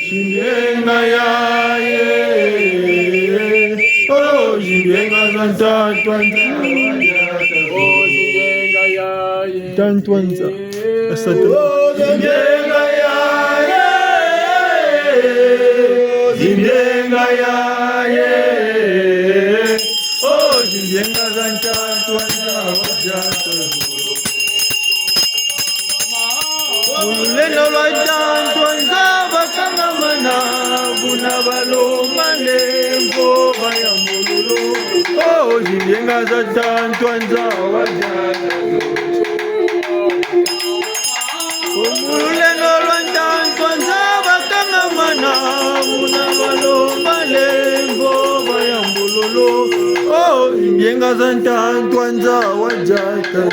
zimbienga yaye, oh, zimbienga za ntantu a nza. Oh, zimbienga yaye. Ntantu a nza. Asante. Oh, zimbienga yaye, zimbienga yaye. Oh, zimbienga za ntantu a nza wa diata. Mu lulendo lwa ntantu a nza bakangamana, buna balomba lemvo bayambululu. Oh, zimbienga za ntantu a nza wa diata. Mu lulendo lwa ntantu a nza bakangamana, buna balomba lemvo bayambululu. Oh, zimbienga za ntantu a nza wa diata.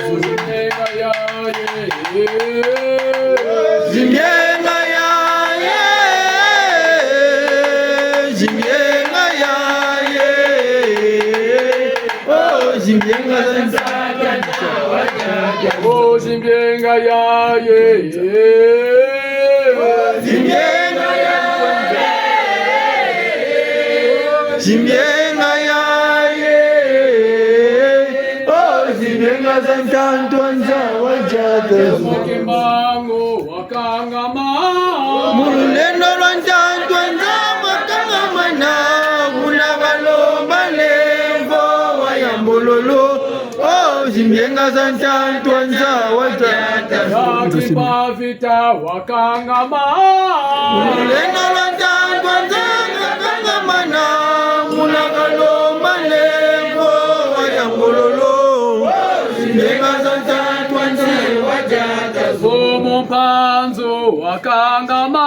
Zimbienga yaye, zimbienga yaye. Oh, zimbienga za ntantu a nza wa diata. Oh, zimbienga yaye. Zimbienga yaye. Zimbienga yaye. Oh, zimbienga za ntantu a nza wa diata. Kimbangu wakangama. Mu lulendo lwa ntantu a nza bakangamana, buna balomba lemvo bayambululu. Oh, zimbienga za ntantu a nza wa diata. Ya Kimpa Vita wakangama. Mu lulendo lwa ntantu a nza bakangamana, buna balomba lemvo bayambululu. Oh, zimbienga za ntantu a nza wa diata. Mfumu Mpanzu wakangama.